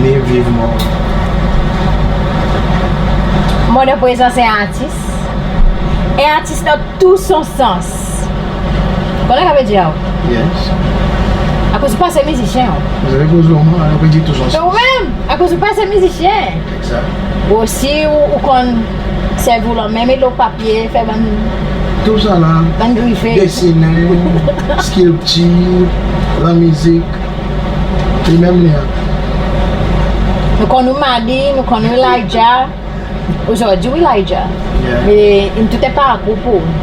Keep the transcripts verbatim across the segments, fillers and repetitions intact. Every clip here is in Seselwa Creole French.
Ni vivman. Mon prezan se en artis. En artis dan tou son sans. Konnen sa vedir? Yes. Akoz ou pa se mizisyen, ou? Ou menm, akoz ou pa se mizisyen? Egzakt. Osi ou, ou konn servi ou lanmen, met lo papye, fer bann... Tou sa la. Bann grife. Desinen, skilptir, lanmizik. Li menm li a. Nou konn ou Madi, nou konn ou Elijah. Ozordi ou Elijah. Yeah. Me in tou en parkour pour ou.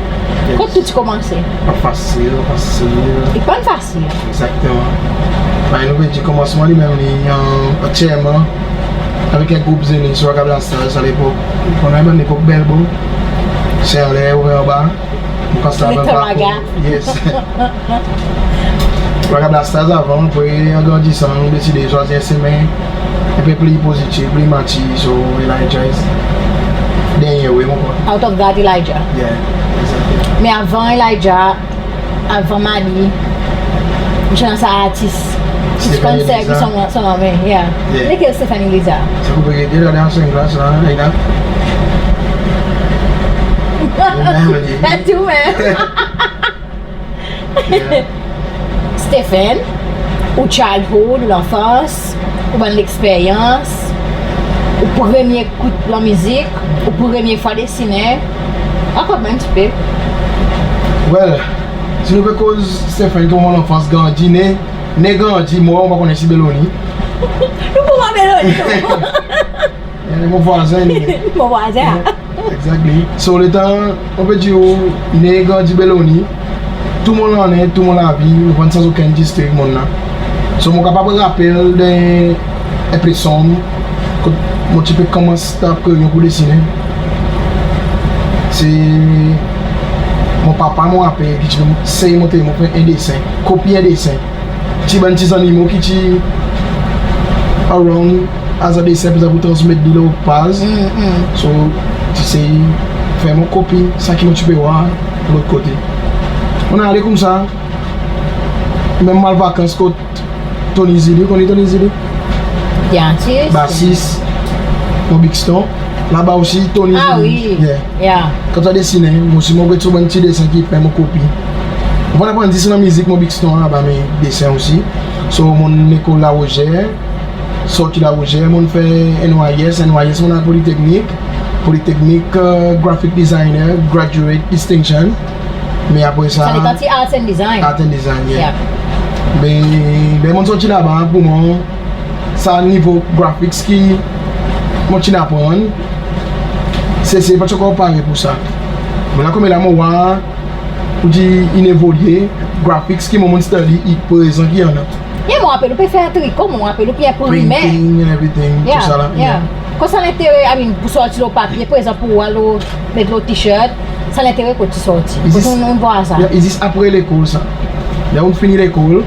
Yes. Kot tou ti konmanse? Pa fasil, pa fasil. I pa'n fasil. Egzakteman. Be nou pe dir konmansman li menm li, e, antyerman avek en group Zenith, Ragga Blastaz alepok. Ou konnen bann lepok bel, bro. Se anler ouver anba. Mon pas ladan. Yes. Ragga Blastaz avan, apre an grandisan, nou deside swazir en semen en pe pli pozitif, pli matir, so Elijah is dernyen, wi, mon krwar. Out of that, Elijah. Yeah, egzakteman. Me avan Elijah, avan Madi, ou ti annan sa artis ki ti konn servi son, son lanmen, yeah. Yeah. Lekel Stephen Eliza? Sa ou pe rete la dan senglas la, Aida? Sa tou menm. Yeah. Stephen, ou childhood, ou lanfans, ou bann leksperyans, ou premye kout lanmizik, ou premye fwa desinen. Rakont mwan en pti pe. Well, si nou pe koz Stephen konman lanfans, grandi, ne, ne, grandi, mor, mon pa konnen si Belonie. Nou konman Belonie, non? E, mon vwazen li. Mon vwazen. Yeah, exactly. So, letan mon pe dir ou ne, grandi Belonie, tou mon lannen, tou mon lavi, mon pa'n sanz okenn distrik mon la. So, mon kapab rapel dan en pe sonm, kot mon ti pe konmans trap kreyon pour desinen. Se mon papa, mon papa ki ti pe sey montre mwan fer en desen, kopi en desen. Ti bann ti zannimo ki ti around, as a desen, pour transmet li lo paz. Mm, mm. So, ti sey fer mon kopi sa ki mon ti pe war lot kote. Mon ale koumsa, menm mon al vakans kot Tony Zili, ou konn Tony Zili? Byen sir. Basis, Mont Buxton. Laba osi, Tony Zili. Ah wi. Yeah. Yeah. Kan ti a desinen, mon osi mon get son bann ti desen ki i fer mon kopi. Mon pa'n aprann zis lanmizik Mont Buxton laba, me desen osi. So, mon'n lekol La Rosière, sorti La Rosière, mon'n fer N Y S, N Y S mon'n al Politeknik, Politeknik, e, graphic designer, graduate distinction. Me apre sa... Sa letan ti Arts and Design. Arts and Design, yeah. Yeah. Me, be mon'n sorti laba, pour mwan, sa nivo graphics ki mon ti'n aprann, se, se pa ti ankor pare pour sa. Me la konmela mon war, pour dir, in evolye, graphics ki mwan mon'n study, i prezan ki annan. Yeah, mon rapel ou pe fer triko, mon rapel ou pe enprimen. Printing and everything, tou sa la. Yeah, yeah. Konsa lentere, I mean, pour sorti lo papye, prezan pour ou al met lo t-shirt, Sa lentere kot ti sorti? Kot ou'n vwar sa? Ya, i zis apre lekol sa. Ler ou'n fini lekol,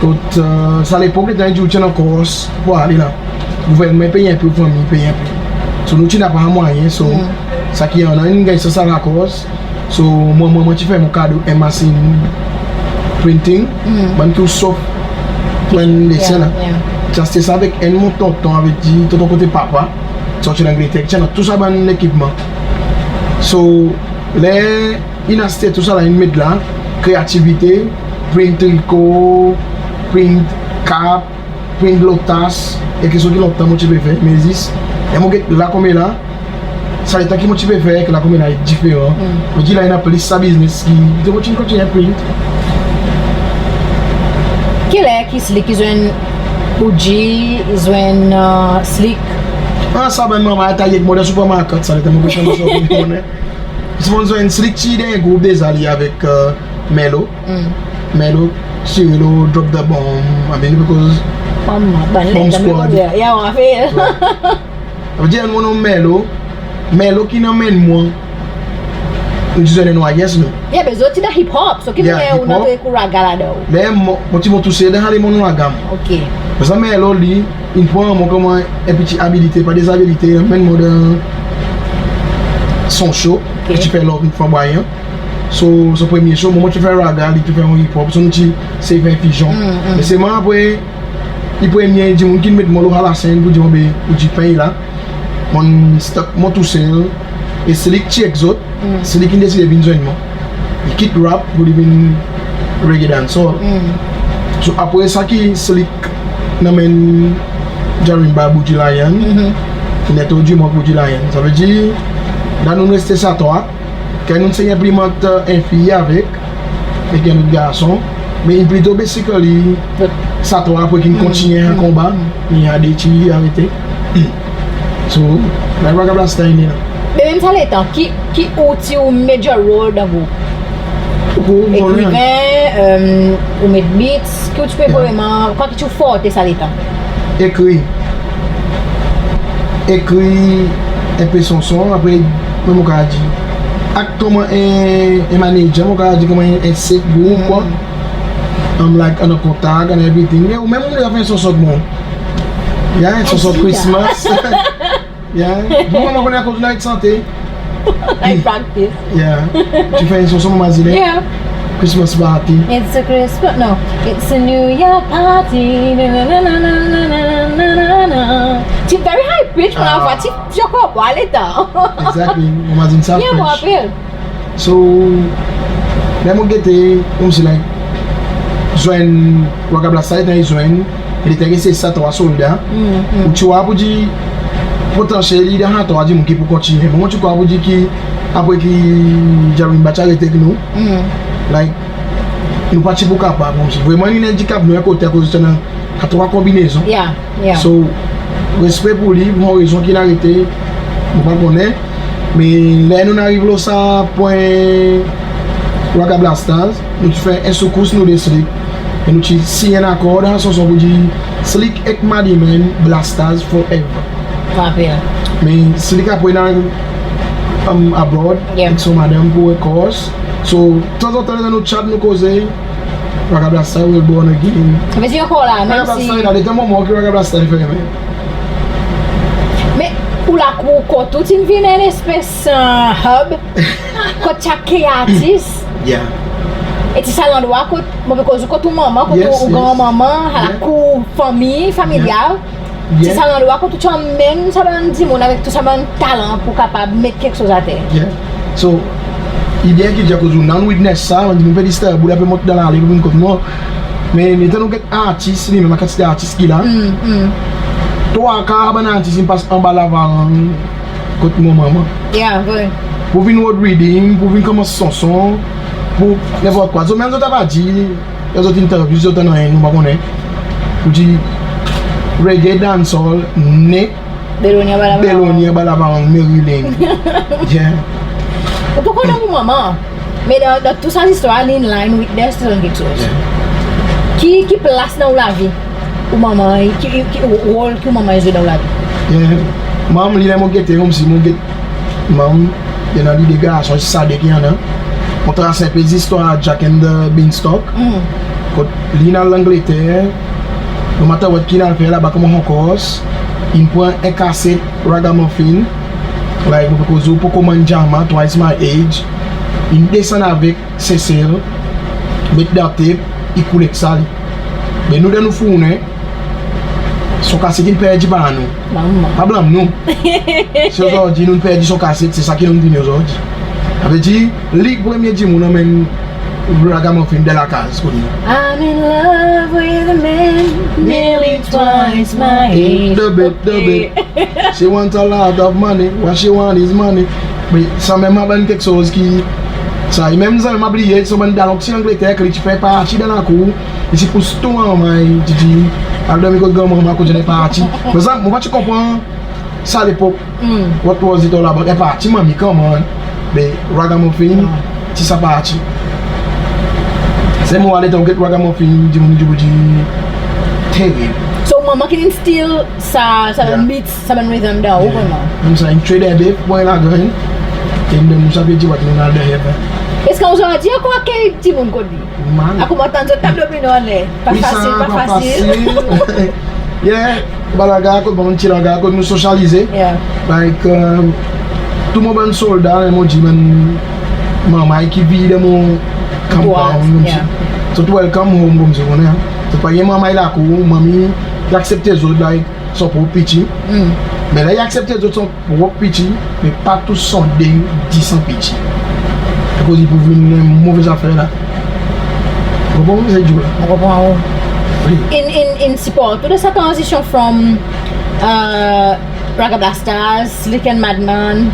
kot, e, sa lepok letan i dir ou ti annan kors pour ale la, gouvernman i pey en pe, ou fanmir i pey en pe. So nou ti napa mwayen, so sa ki annan in ganny sa, sa lakors. So mwan, mwan, mwan ti fer mon kado en masin printing, bann tou sof, bann desen la. Ti aste sa avek enn mon tonton, avek di tonton kote papa, sorti Langleter, ki ti annan tou sa bann lekipman. So ler in aste tou sa la, in met la, kreativite, print triko, print kap, print lotas, e keksoz ki lontan mon ti pe fer, me zis ler mon get la konmela, sa letan ki mon ti pe fer ek la konmela i diferan. Mon dir la i annan plis sa biznes ki, ki mon ti kontinyen print. Ki ler ki Slick i zwenn Bougie, i zwenn, e, Slick? A, sa bann manman i taye ek mwan dan supermarket sa, letan mon pe fer mon shopping, mon konnen. Si mon zwenn Slick ti dan en group deza li avek, e, Melo. Melo, Cirilo, Drop the Bomb, I mean, because Bomb Squad. Ya, mon rapel. Sa vedir mon non Melo, Melo ki'n anmenn mwan. Nou ti zwenn NYS nou. Ya, be zot ti dan hip hop, so ki mannyer ou'n antre ek raga ladan? Ler mon, mon ti mon tousel dan ale mon raga. Ok. Apre sa Melo li, in pran mwan konman en pti abilite, pa dezabilite, in anmenn mwan dan son show, ki ti fer Love Flanbwayan. So, son premye show, mwan mon ti fer raga, li ti fer hip hop, so nou ti sey fer fizyon. Me selman apre, li premye dimoun ki'n met mwan lo lasenn pour dir mwan, be ou dir pey la, mon stuck mon tousel, e Slick ti ek zot, Slick in deside vin zwenn mwan. Li kit rap pour li vin reggae dancehall. So apre sa ki Slick in anmenn Jarimba Bougie Lion, in entrodwir mwan Bougie Lion. Sa vedir la nou reste sa trwa, kan nou sey enplimant, e, en fiy avek, ek en lot garson, me in plito basically sa trwa apre ki'n kontinyen an konba, ni a de ti arete. So la Raga Blasta i ne la. Me menm sa letan, ki, ki ou ti ou major role dan group? Ekriven, e, ou met beats, ki ou ti pe vreman, kwa ki ti ou forte sa letan? Ekrir. Ekrir en pe sanson, apre, menm ou kapab dir, ak konman en, en manager, mon kapab dir konman en, en set group, kwa. Annan, like, annan kontak, annan everything. Me ou menm ou kapab fer en sanson pour mwan. Ya, en sanson Christmas. Ya. Mwan mon konnen akoz ou ti sante. I practice. Ya. Ti fer en sanson mon mazinen. Yeah. Christmas party. It's a Christmas, no. It's a New Year party. Na, na, na. Ti very high pitch, mon lavwa ti, ti ankor bwa letan. Exactly. Mon mazinen sa fresh. Yeah, mon rapel. So ler mon gete, konmsi, like, zwenn Raga Blasta, letan i zwenn, letan i reste sa trwa solda, ou ti war pour dir potansyel i dan sa trwa dimoun ki pou kontinyen. Mwan mon ti krwar pour dir ki apre ki Jarimba ti arete ek nou, like, nou pa ti pou kapab, konmsi. Vreman in andikap nou en kote akoz ti annan sa trwa konbinezon. Yeah. So respe pour li, pour rezon ki'n arete, mon pa konnen. Me ler nou'n ariv lo sa pwen Raga Blastas, nou ti fer en soukous nou de Slick, e nou ti sinyen en akor dan sanson pour dir Slick ek Madimen, Blastas forever. Rapel. Me Slick apre in al, um, abroad, yeah, ek son madanm pour en kors. So tanzantan letan nou chat, nou koze, Raga Blasta will born again. Vezir ankor la, menm si Raga Blasta i la, letan mon mor ki Raga Blasta i fer, men. Me ou lakour kot ou ti'n vin en espes, e, hub kot ti a kree artis. Yeah. E ti sa landrwa kot, mon pe koz ou kot ou manman, kot ou, ou granmanman, sa lakour fanmir, familyal. Ti sa landrwa kot ou ti anmenn sa bann dimoun avek tou sa bann talan pour kapab met keksoz ater. Yeah. So lide ki dir akoz ou, nou witness sa, bann dimoun pe disturb ou, la pe mont dan lale, pe vin kot mwan. Me letan nou get artis, li menm kantite artis ki la, trwa kar bann artis in pas anba lavarang kot mon manman. Yeah, vre. Pour vin road reading, pour vin konmans sanson, pour nenport kwa. So menm zot ava dir, dan zot interview, zot annan, nou pa konnen, pour dir reggae dancehall ne Belonia anba lavarang. Belonia anba lavarang, Maryland. Yeah. Ou pa konnen mon manman. Me dan, dan tou sa zistwar, li in line with their story, keksoz. Yeah. Ki, ki plas dan ou lavi ou manman, ki, ki rol ki ou manman i zwe dan ou lavi? Yeah. Manman, li, ler mon gete, konmsi mon get manman, i annan li de garson, sa de ki annan. Mon tras en pe zistwar Jack and the Beanstalk. Kot li in al Angleter, no matter what ki in al fer laba konman Hon Kors, in pran en kaset Ragamuffin, like, mon pe koz ou, Poko Manjama, Twice My Age, in desann avek Sesel, met dan tep, i koule sa li. Me nou dan nou fournen, son kaset in perdi par nou. Blanm nou. Pa blanm nou. Si ozordi nou'n perdi son kaset, se sa ki nou'n vini ozordi. Savedir, li premye dimoun anmenn Ragamuffin dan lakaz pour nou. I'm in love with a man nearly twice my age. The bit, the bit. She want a lot of money, what she want is money. Me sanmenm bann keksoz ki sa, e menm zanmi, mon a bliye, son bann dalon ki ti Angleter, ki ti fer parti dan lakour, i ti pous tou manman, i ti dir, al dormi kot granmanman, kot zot in parti. Me sa, mon pa ti konpran sa lepok. What was it all about? E parti manmi kanmenm, be Ragamuffin, ti sa parti. Se mon ale tan get Ragamuffin, dimoun, dimoun dir terib. So, manman ki'n instill sa, sa bann beats, sa bann rhythm dan ou, vreman. Konmsa, in trade e bef, bon, e lagrenn. E nou, nou savedir, wat nou al dan heaven. Eski ozordi ankor kek dimoun kot li? Man. Akoz mon tann zot tap domino anler. Pa fasil, pa fasil. Yeah. Bann lagar kot, bann ti lagar kot nou sosyalize. Yeah. Like, tou mon bann solda, mon dir, bann manmay ki viv dan mon compound, konmsi. Zot welcome home, konmsi, ou konnen. Zot pa ganny manmay lakour, manmi i aksepte zot, like, son prop piti. Me ler i aksepte zot son prop piti, me pa tou son de, di son piti. Akoz i pou vin en move zafer la. Ou konpran, se dir la. Mon konpran ou. Wi. In, in, in siport ou dan sa tranzisyon from, uh, Raga Blastaz, Slick and Madman,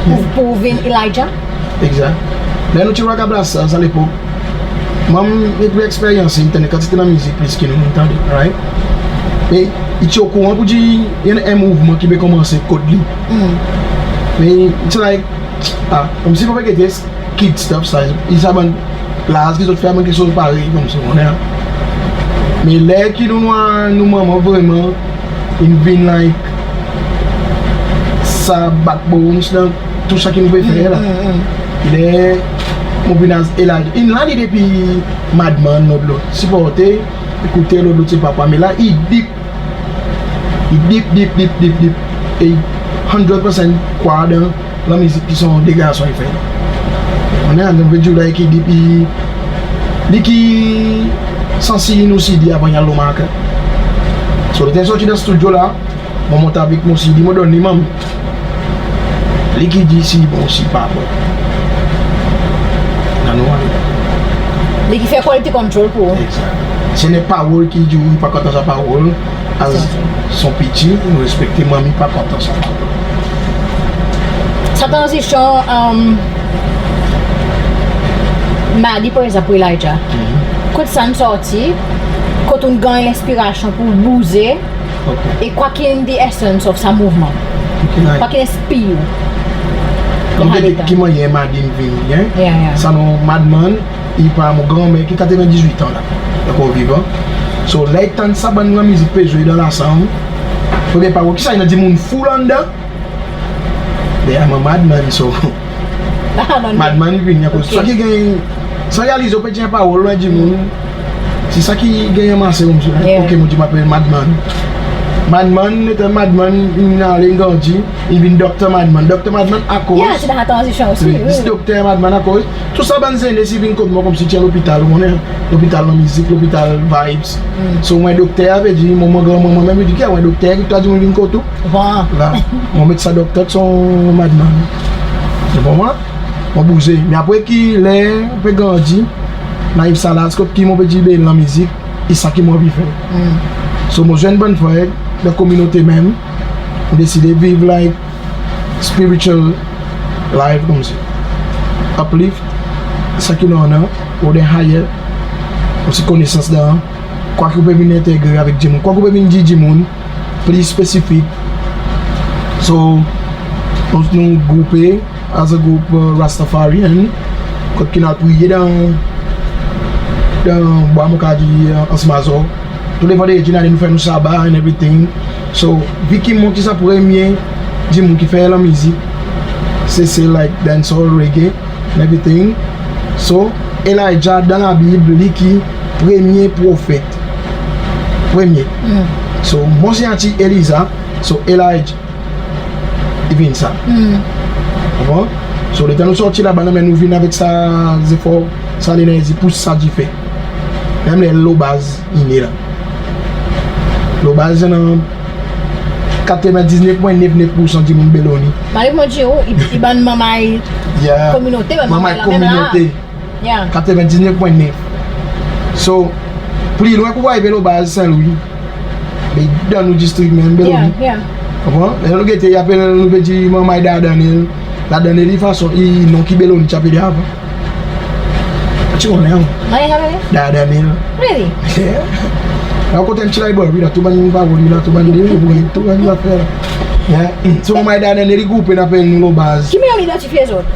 pour, pour vin Elijah? Egzakt. Ler nou ti Raga Blastaz, a lepok, mwan, mon ti eksperyans, in tande kantite lamizik plis ki nou, nou tande, right? Me i ti okouran pour dir i annan en mouvman ki pe konmanse kot li. Me it's like, ah, konmsi pa pe gete kid stuff sa, i sa bann laz ki zot fer bann keksoz parey, konmsi, ou konnen. Me ler ki nou, nou, nou manman vreman in vin, like, sa backbone dan tou sa ki nou pe fer la. Ler mon vin as Elijah, in la li depi Madman, lot, lot. Siporte, ekoute, lot, lot, se papa. Me la, i deep, i deep, deep, deep, deep, deep. E hundred percent krwar dan lamizik ki son de garson i fer. Ou konnen, annan en videyo la ki deep, li ki sansi nou CD avan i al lo market. So, letan i sorti dan studio la, mon mont avek mon CD, mon donn li, manmi, li ki dir si i bon, si i pa bon. Annou ale. Li ki fer quality control pour ou. Egzakt. Se napa pawol ki dir ou pa kontan sa pawol, as son piti, nou respekte, manmi pa kontan sa pawol. Sa tranzisyon, um, Madi, par egzanp, pour Elijah. Kot sa in sorti, kot ou'n ganny lenspirasyon pour bouze, e kwa ki'n the essence of sa mouvman? Kwa ki'n enspir ou? Konmsi ki mannyer Madi in vini, en? Yeah, yeah. Sa non Madman, i pa mon granmer ki katreven dizwit an la, ankor vivan. So, ler i tann sa bann lamizik pe zwe dan lasanm, premye pawol, kisa i annan, dimoun foul anndan? Be I'm a madman, so. Madman i vini akoz sa ki ganny, san realize ou pe dir en pawol, en dimoun, se sa ki ganny anmase konmsi. Yeah. Ok, mon dir mon apel Madman. Madman, letan Madman in ale, in grandi, i vin Dokter Madman. Dokter Madman akoz. Yeah, se dan tranzisyon osi, wi, wi. Dokter Madman akoz tou sa bann zenes i vin kot mwan konmsi ti al lopital, ou konnen, lopital lamizik, lopital vibes. So, mwan dokter, savedir, mon, mon granmanman menm i dir, ki a mwan dokter, ki tou dimoun vin kot ou. Bon. La, mon met sa dokter, son Madman. Ou konpran? Mon bouze. Me apre ki ler mon pe grandi, Naïve Salace, kot ki mon pe dir, be lamizik, e sa ki mon anvi fer. So, mon zwenn bann frer dan kominote menm, mon deside viv, like, spiritual life konmsi. Uplift sa ki nou annan, go dan higher, konmsi konesans dan, kwa ki ou pe vin entegre avek dimoun, kwa ki ou pe vin dir dimoun, pli spesifik. So, nou, nou groupe as a group, uh, Rastafarian, kot ki nou al priye dan, dan bwa, mon ka dir, uh, Anse Mazor. Tou le vandredi, nou ale, nou fer nou saba and everything. So, vi ki mwan ki sa premye dimoun ki fer lamizik, Sesel, like dancehall, reggae, and everything. So, Elijah dan Labib, li ki premye profet. Premye. So, mon siyantir Eliza, so Elijah i vin sa. Konpran? So, letan nou sorti laba, nou, men nou vin avek sa zefor, sa lenerzi pour sa dife. Menm ler Lobaz i ne la. Lobaz i annan katrevendiznef pwen nef nef poursan dimoun Belonie. Malgre mon dir ou, i, i bann manmay kominote, bann manmay la menm la. Manmay kominote. Yeah. Katrevendiznef pwen nef. So, pli lwen ki ou arive Lobaz, Sen Lwi, be dan nou distrik menm, Belonie. Yeah, yeah. Konpran? Ler nou gete, i apel, nou pe dir manmay Dardanel. Dardanel i fason, i non ki Belonie ti apel avan. Ti konnen, an? Manmay Dardanel. Really? Yeah. La kot en pti library la, tou bann parol la, tou bann liv, tou bann zafer la. Yeah. So, manmay Dardanel i groupe, i apel nou Lobaz. Ki mannyer ou idantifye zot?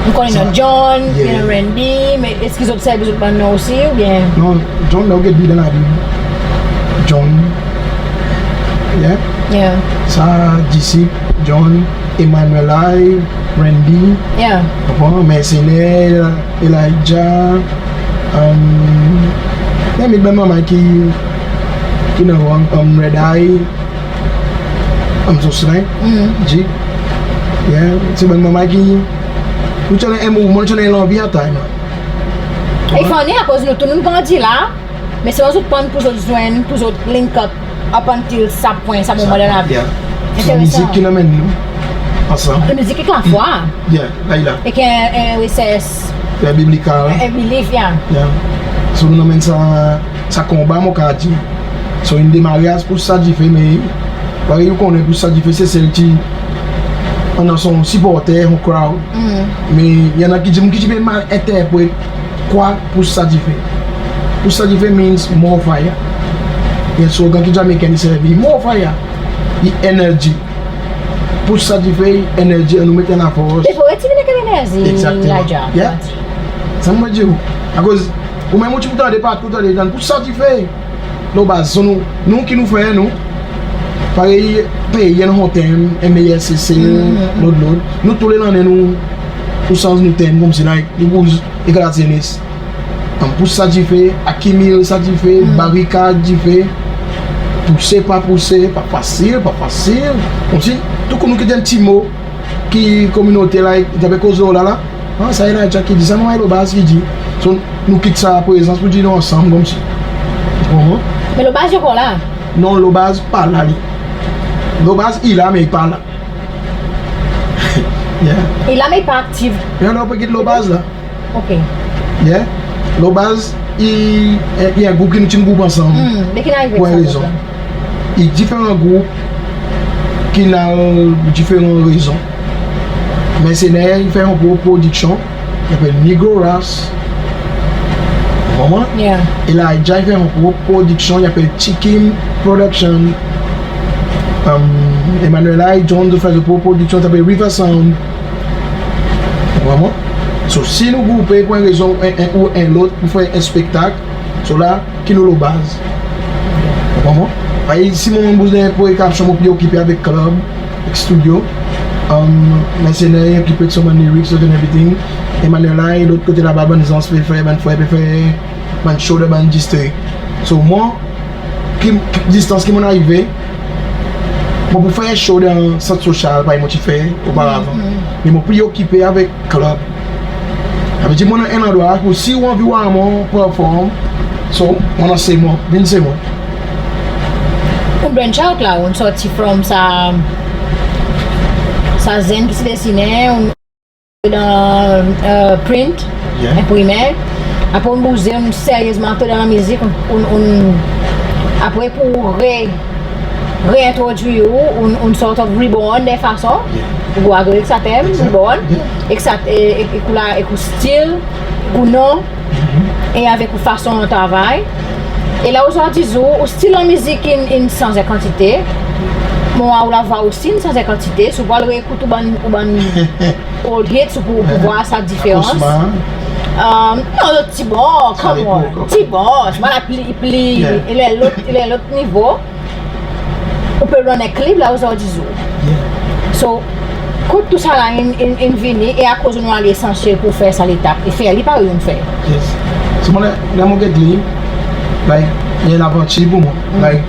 Ou konnen John, yeah, Randy, me eski zot servi zot bann non osi, oubyen? Non, John, la ou get li dan Labib. John. Yeah? Yeah. Sa, Disip, John, Emmanuel I, Randy. Yeah. Konpran? Mersener, Elijah, um, menm bann manmay ki, ki annan, um, Red Eye, um, Jocelyn, Jake. Yeah, se bann manmay ki, nou ti annan en mouvman, nou ti annan en lanvi a time la. E funny, akoz nou tou nou'n grandi la, me se zot pran pour zot zwenn, pour zot link up up until sa pwen, sa moman dan lavi. Yeah. Enteresan. Mizik ki anmenn nou ansanm. Mizik ek lafwa. Yeah, la i la. Ek en, en resers. Ek biblikal. En belief, yeah. Yeah. So, nou anmenn sa, sa konba, mon kapab dir. So, in demare as Pous Sa Dife, me parey ou konnen, Pous Sa Dife se sel ki annan son siporter, son crowd. Me i annan ki dir, ki ti pe mal enterpret kwa Pous Sa Dife. Pous Sa Dife means more fire. I en slogan ki Jamaican i servi, more fire. I energy. Pous sa dife, i energy, annou met annan fors. Be fodre ti vin ek energy. Exactement. Yeah. Sa mon dir ou. Akoz ou menm ou ti pou tande partou, tande, tande, pous sa dife. Lobaz, so nou, nou ki nou fer, nou. Parey pei i annan son tenm, M A S S, lot, lot. Nou tou le lannen nou, nou sanz nou tenm, konmsi, like, nou bouz ek lazenes. Ann pous sa dife, akimil sa dife, barikad dife, pouse, pa pouse, pa fasil, pa fasil. Konmsi, tou kou nou kit en pti mo ki kominote la, i ti pe koz lo la la. An, sa i annan ki dir, sa manmay Lobaz ki dir. So, nou kit sa prezans pour dir nou ansanm konmsi. Ou konpran? Me Lobaz i ankor la? Non, Lobaz pa la li. Lobaz i la, me i pa la. Yeah. I la, me i pa aktiv. Non, non, ou pe kit Lobaz la. Ok. Yeah. Lobaz i, i en group ki nou ti'n group ansanm. Hmm, me ki'n arive pou en rezon. I diferan group ki annan diferan rezon. Mersener i fer son prop prodiksyon, i apel Negro Ras. Ou konpran? Yeah. Elijah i fer son prop prodiksyon, i apel Chicken Production. Um, Emmanuel I, John, zot fer zot prop prodiksyon, i apel River Sound. Ou konpran? So, si nou groupe pour en rezon, en, en, ou en lot, pour fer en spektak, so la, ki nou Lobaz. Ou konpran? Parey si mon bouz dan en prekapsyon, mon pli okipe avek klib, ek studio. Um, Mersener i okipe ek son bann lyrics, lot and everything. Emmanuel I, lot kote laba, bann zanz pe fer, bann frer pe fer, bann show dan bann distrik. So, mwan, ki, ki distans ki mon'n arive, mon pou fer show dan sant sosyal, parey mon ti fer oparavan. Me mon pli okipe avek klib. Sa i vedir mon annan en landrwa pour si ou anvi war mwan perform, so, mon annan se mwan, vin se mwan. Ou branch out la, ou'n sorti from sa, sa zenn ki ti desinen, ou dan, e, print, enprimer. Apre ou'n bouze, ou'n seryezman antre dan lamizik, ou'n, ou'n, ou'n, apre pour re, reentrodwir ou, ou'n, ou'n sort of reborn dan en fason. Ou agree ek sa term, reborn. Ek sa, e, e, ek ou la, ek ou stil, ek ou non, e avek ou fason travay. E la ozordi zour, ou stil lamizik in, in sanz en kantite. Mon war ou lavwa osi in sanz en kantite. Si ou al reekout ou bann, ou bann old hits, ou pou, pou war sa diferans. Akosma. Non, lot ti bon, come on. Ti bon, sa la pli, pli, i ler lot, i ler lot nivo. Ou pe run en klib la ozordi zour. So, Kot tou sa la in, in, in vini e akoz ou al lesansyel pour fer sa letap e fer li parey ou'n fer? Yes. So mon, ler mon get li, like, i en lavantir pour mwan. Like,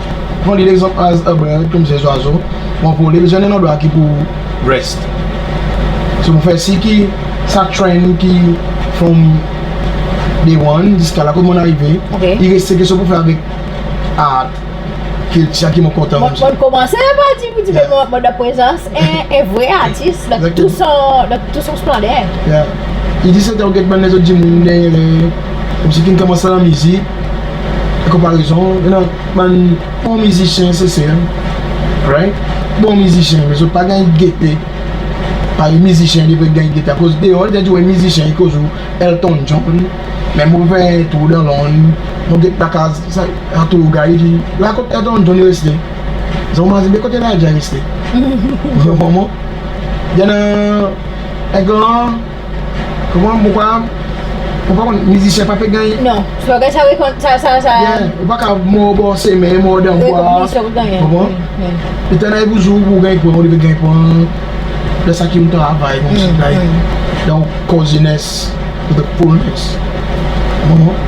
mon pran legzanp as a bird, konmsi zwazo, mon pran li, bezwen en landrwa ki pour rest. So mon fer sir ki sa trend ki from day one ziska la kot mon'n arive, i reste keksoz pour fer avek art, kiltir ki mon kontan. Mon, mon konmans par dir pour dir, mon, mon dan prezans en, en vre artis dan tou son, dan tou son splander. Yeah. I dir se ou get bann lezot dimoun deryer, konmsi ki'n konmans dan lanmizik, an konparezon, i annan bann bon mizisyen Sesel, right? Bon mizisyen, me zot pa ganny gete parey mizisyen i devret ganny gete. Akoz deor, lè ou dir mizisyen, i koz ou Elton John, menm ou fer tour dan Lond, mon get lakaz sa, sa tour guide i dir, la kot Elton John i reste? Zot mazin be kot Elijah i reste. Ou konpran mwan? I annan en gran, konman, mon pa, mon pa konn, mizisyen pa pe ganny. Non, so, sa, sa, sa, sa. Yeah, ou pa kapab mor bor semen, mor dan bwa. Rekonpans ou ganny. Konpran? Wi, wi. Letan i ariv ou zour pour ganny pran, ou devret ganny pran dan sa ki ou travay, konmsi, like, dan ou coziness, with the fullness. Konpran?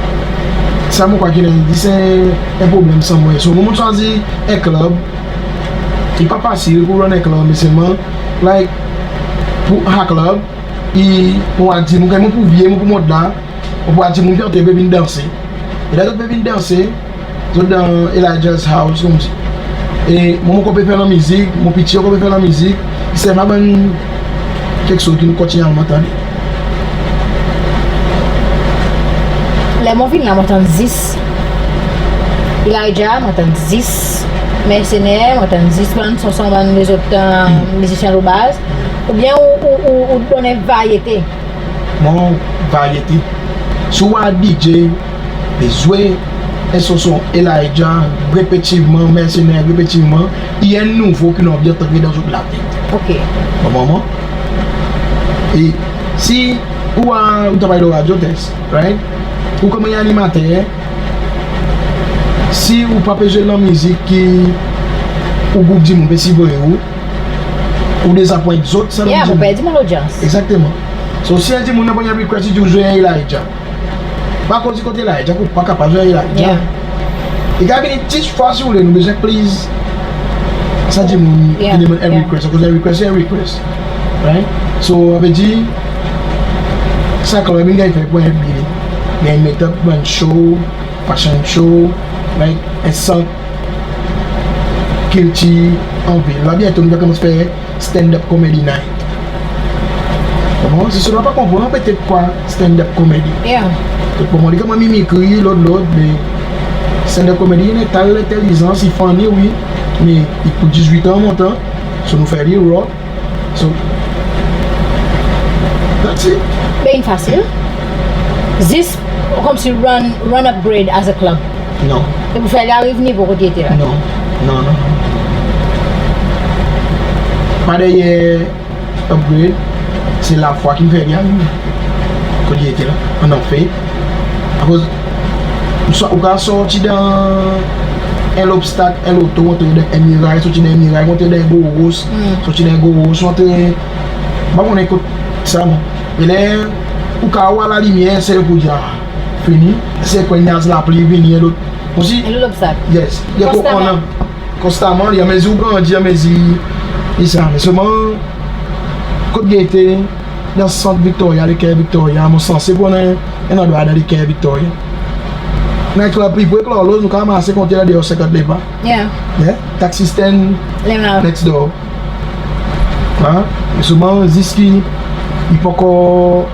Sa mon krwar ki i en, dis en, en problenm sa mon. So, mon swazir en klub, i pa fasil pour run en klub, me selman, like, pour en klub, i, mon a dir, mon, mon pou vye, mon pou mont la, mon pou a dir, mon pou antre, pe vin danse. E la zot pe vin danse, zot dan Elijah's House, konmsi. E mwan, mon kontan fer lanmizik, mon piti ankor pe fer lanmizik, selman bann keksoz ki nou kontinyelman tande. Ler mon vin la, mon tann zis Elijah, mon tann zis Mercenaires, mon tann zis bann son, son bann lezot, e, mizisyen lo baz. Oubyen ou, ou, ou, ou donn varyete? Mon varyete. Si ou war DJ pe zwe en son, son Elijah repetivman, Mercenaires repetivman, i annan nouvo ki nou anvi antre dan zot latet. OK. Bon, bon, bon. E si ou war, ou travay lo radyo, Tess, right? Ou konman en animater, si ou pa pe zwe lanmizik ki ou group dimoun pe siport ou, ou dezapwent zot, sa... Yeah, ou perdi mon lodyans. Egzakteman. So, si en dimoun annan en request, i dir ou zwe Elijah. Pa koz i kot Elijah, ou pa kapab zwe Elijah. Yeah. I kapab vin dis fwa si ou le, nou bezwen please sa dimoun ki demann en request, akoz en request, en request. Right? So, sa vedir, sa klub in ganny fer pour en building. Ganny met up bann show, fashion show, like, en sant kiltir an vil. La byento nou a konmans fer stand-up comedy night. Bon, si sa nou pa konpran petet kwa stand-up comedy. Yeah. Petet pour mwan, li konman mimikri, lot, lot, me stand-up comedy, i annan en tel lentelizans, i funny, wi, me i pour dizwit an montan, so nou fer li raw. So, that's it. Ben, i fasil. Zis konmsi run, run Upgrade as a club. Non. E pour fer li ariv nivo kot i ete la. Non, non, non. Pa deryer Upgrade, se lafwa ki'n fer li ariv kot i ete la, an anfet. Akoz ou sa, ou kapab sorti dan en lobstak, en loto, antre dan en miray, sorti dan en miray, antre dan en gro ros, sorti dan en gro ros, antre, pa konnen kot sa, non. E ler ou kapab war lalimyer, se pour dir, a, fini. Se kwen nyaz lapli vini, en lot. Konmsi, en lot lobstak. Yes. Konstaman. Konstaman, li, anmezir ou grandi, anmezir i sa. Me selman, kot i ete, dan sant Victoria, leker Victoria, mon sanse pour annan en landrwa dan leker Victoria. Night club pli pre, Claude Rose, nou kapab mars konte la deor senkant leba. Yeah. Yeah? Taxi stand next door. An? Me selman, zis ki i pa ankor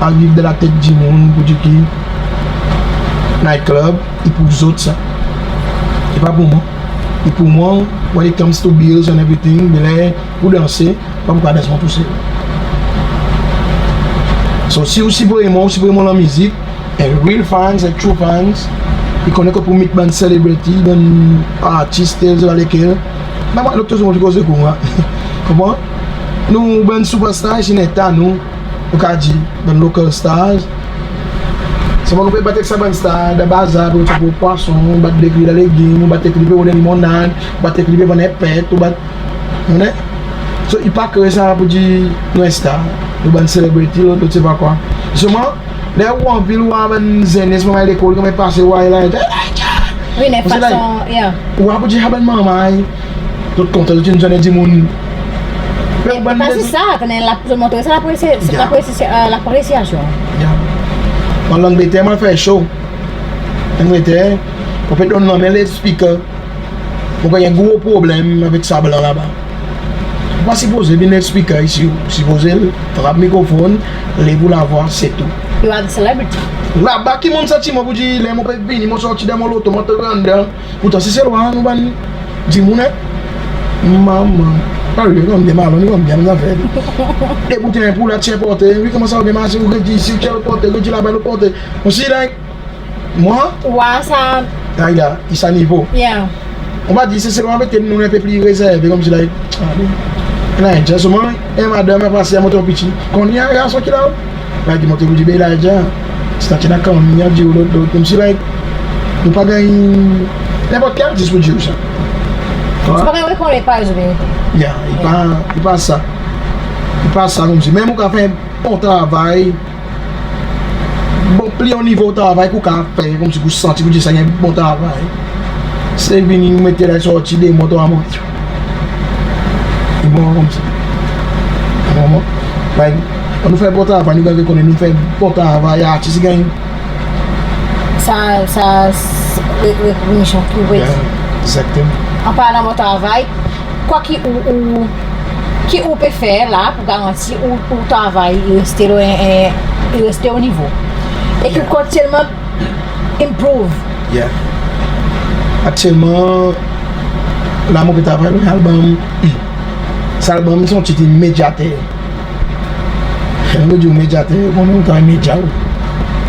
ariv dan latet dimoun pour dir ki night club i pour zot sa. I pa pour mwan. I pour mwan, when it comes to bills and everything, be ler pour danse, pa pour kapab dans mwan tousel. So, si ou siport mwan, ou siport mon lanmizik, en real fans, en true fans, i konnen kot pour meet bann celebrity, bann artis, tel, tel, lekel. Mwan, lot tou dimoun koze pour mwan. Konpran? Nou, bann superstar, isi neta nou, ou kapab dir, bann local stars. Selman nou pe bat ek sa bann star dan bazar, pe rod pwason, bat ek li dan legim, bat ek li pe rod limonad, bat ek li pe vann en pet, ou bat, ou konnen? So i pa kre sa pour dir nou en star, nou bann celebrity, lot, lot se pa kwa. Selman ler ou anvil ou war bann zenes, manman lekol, konman i pase, ou war Elijah, Elijah. Wi, nen fason, yeah. Ou war pour dir sa bann manman, zot kontan, zot in donn dimoun. Me pa zis sa, tonn la, zot montre sa lapresi-, lapresi-, lapresyasyon. Yeah. Mon Langleter, mon fer show Langleter, mon pe donn lanmen loudspeaker. Mon ganny en gro problenm avek sa blan laba. Ou pa sipoze vin loudspeaker isi, ou sipoze trap mikrofonn, lev ou lavwa, se tou. You are the celebrity. Laba ki mon'n santi mwan pour dir ler mon pe vini, mon sorti dan mon loto, mon antre andan. Pourtan Seselwa nou bann dimoun, en. Manman, pa li konn de malon, li konn byen zafer. De bouten pour la, ti enporte. Wi, konman sa, ou demarse, ou redi isi, ti enporte, redi laba, lot kote. Ou si, like, mwan, ou war sa. Ay la, i sa nivo. Yeah. Mon pa dir Seselwa, mete nou en pe pli rezerve, konmsi, like, ah, bon. Elijah, selman en madanm, en pase, en montre piti. Konn i a, i a sa ki la. Like, i montre pour dir, be Elijah, si tanti na kanmi, i a dir ou lot, lot, konmsi, like, nou pa ganny nenport ki artis pour dir ou sa. Ou pa ganny rekonnet par zot. Ya, i pa, i pa sa. I pa sa konmsi. Menm ou ka fer bon travay, bon, pli o nivo travay ki ou ka fer, konmsi ki ou santi pour dir sa i en bon travay. Se vini ou mete la, sorti de mwan, trwa mwan. I bon konmsi. Konpran mwan? Like, kan nou fer bon travay, nou ganny rekonnet, nou fer bon travay, artis i ganny sa, sa, s-, re-, rekoneksion ki ou pe dir. Yeah, egzakteman. An parlan bon travay, kwa ki ou, ou, ki ou pe fer la pour garanti ou, ou travay i reste lo, e, e, i reste o nivo? E ki ou kontinyen improve. Yeah. Aktyelman, la mon pe travay lo album. Sa album, son tit i Medyater. Ler mon dir ou Medyater, ou konnen ou travay medya ou.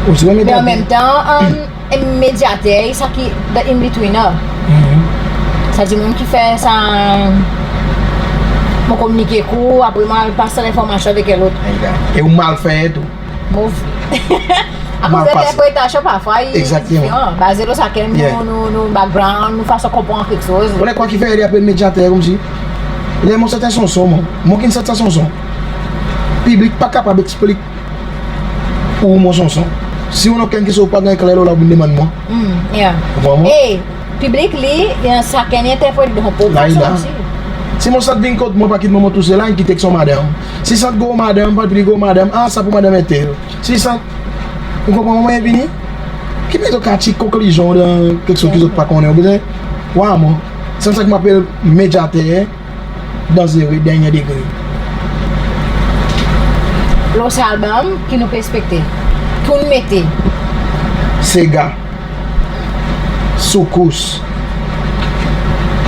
Ou si ou medyater. Me an menm tan, um, en medyater, sa ki the in betweener. Mhm. Sa dimoun ki fer sa, mon kominike ek ou, apre mon al pas lenformasyon avek en lot. E ou mal fer tou. Move. Akoz lenterpretasyon parfwa i diferan, baze lo sakenn nou, nou, nou background, nou fason konpran keksoz. Ou konnen kwa ki fer li apel medyater konmsi? Ler mon sot en sanson, mon, mon ki'n sot sa sanson, piblik pa kapab eksplik ou mon sanson. Si ou annan okenn keksoz ou pa ganny kler lo la, ou vin demann mwan. Mm, yeah. Ou konpran mwan? E piblik li, i, sakenn i enterpret dan son prop fason osi. Si mon sant vin kot mwan, pa kit mwan tousel, la in kit ek son madanm. Si sant gro madanm, pa pli gro madanm, ah, sa pour madanm entel. Si sant, ou konpran mwan, mon vini? Ki bezwen zot ka tir konklizyon dan keksoz ki zot pa konnen, ou bezwen war mwan. Se sa ki mon apel medyater danzere, dernyen degre. Lo sa album, ki nou pe ekspekte? Ki ou'n mete? Sega, soukous.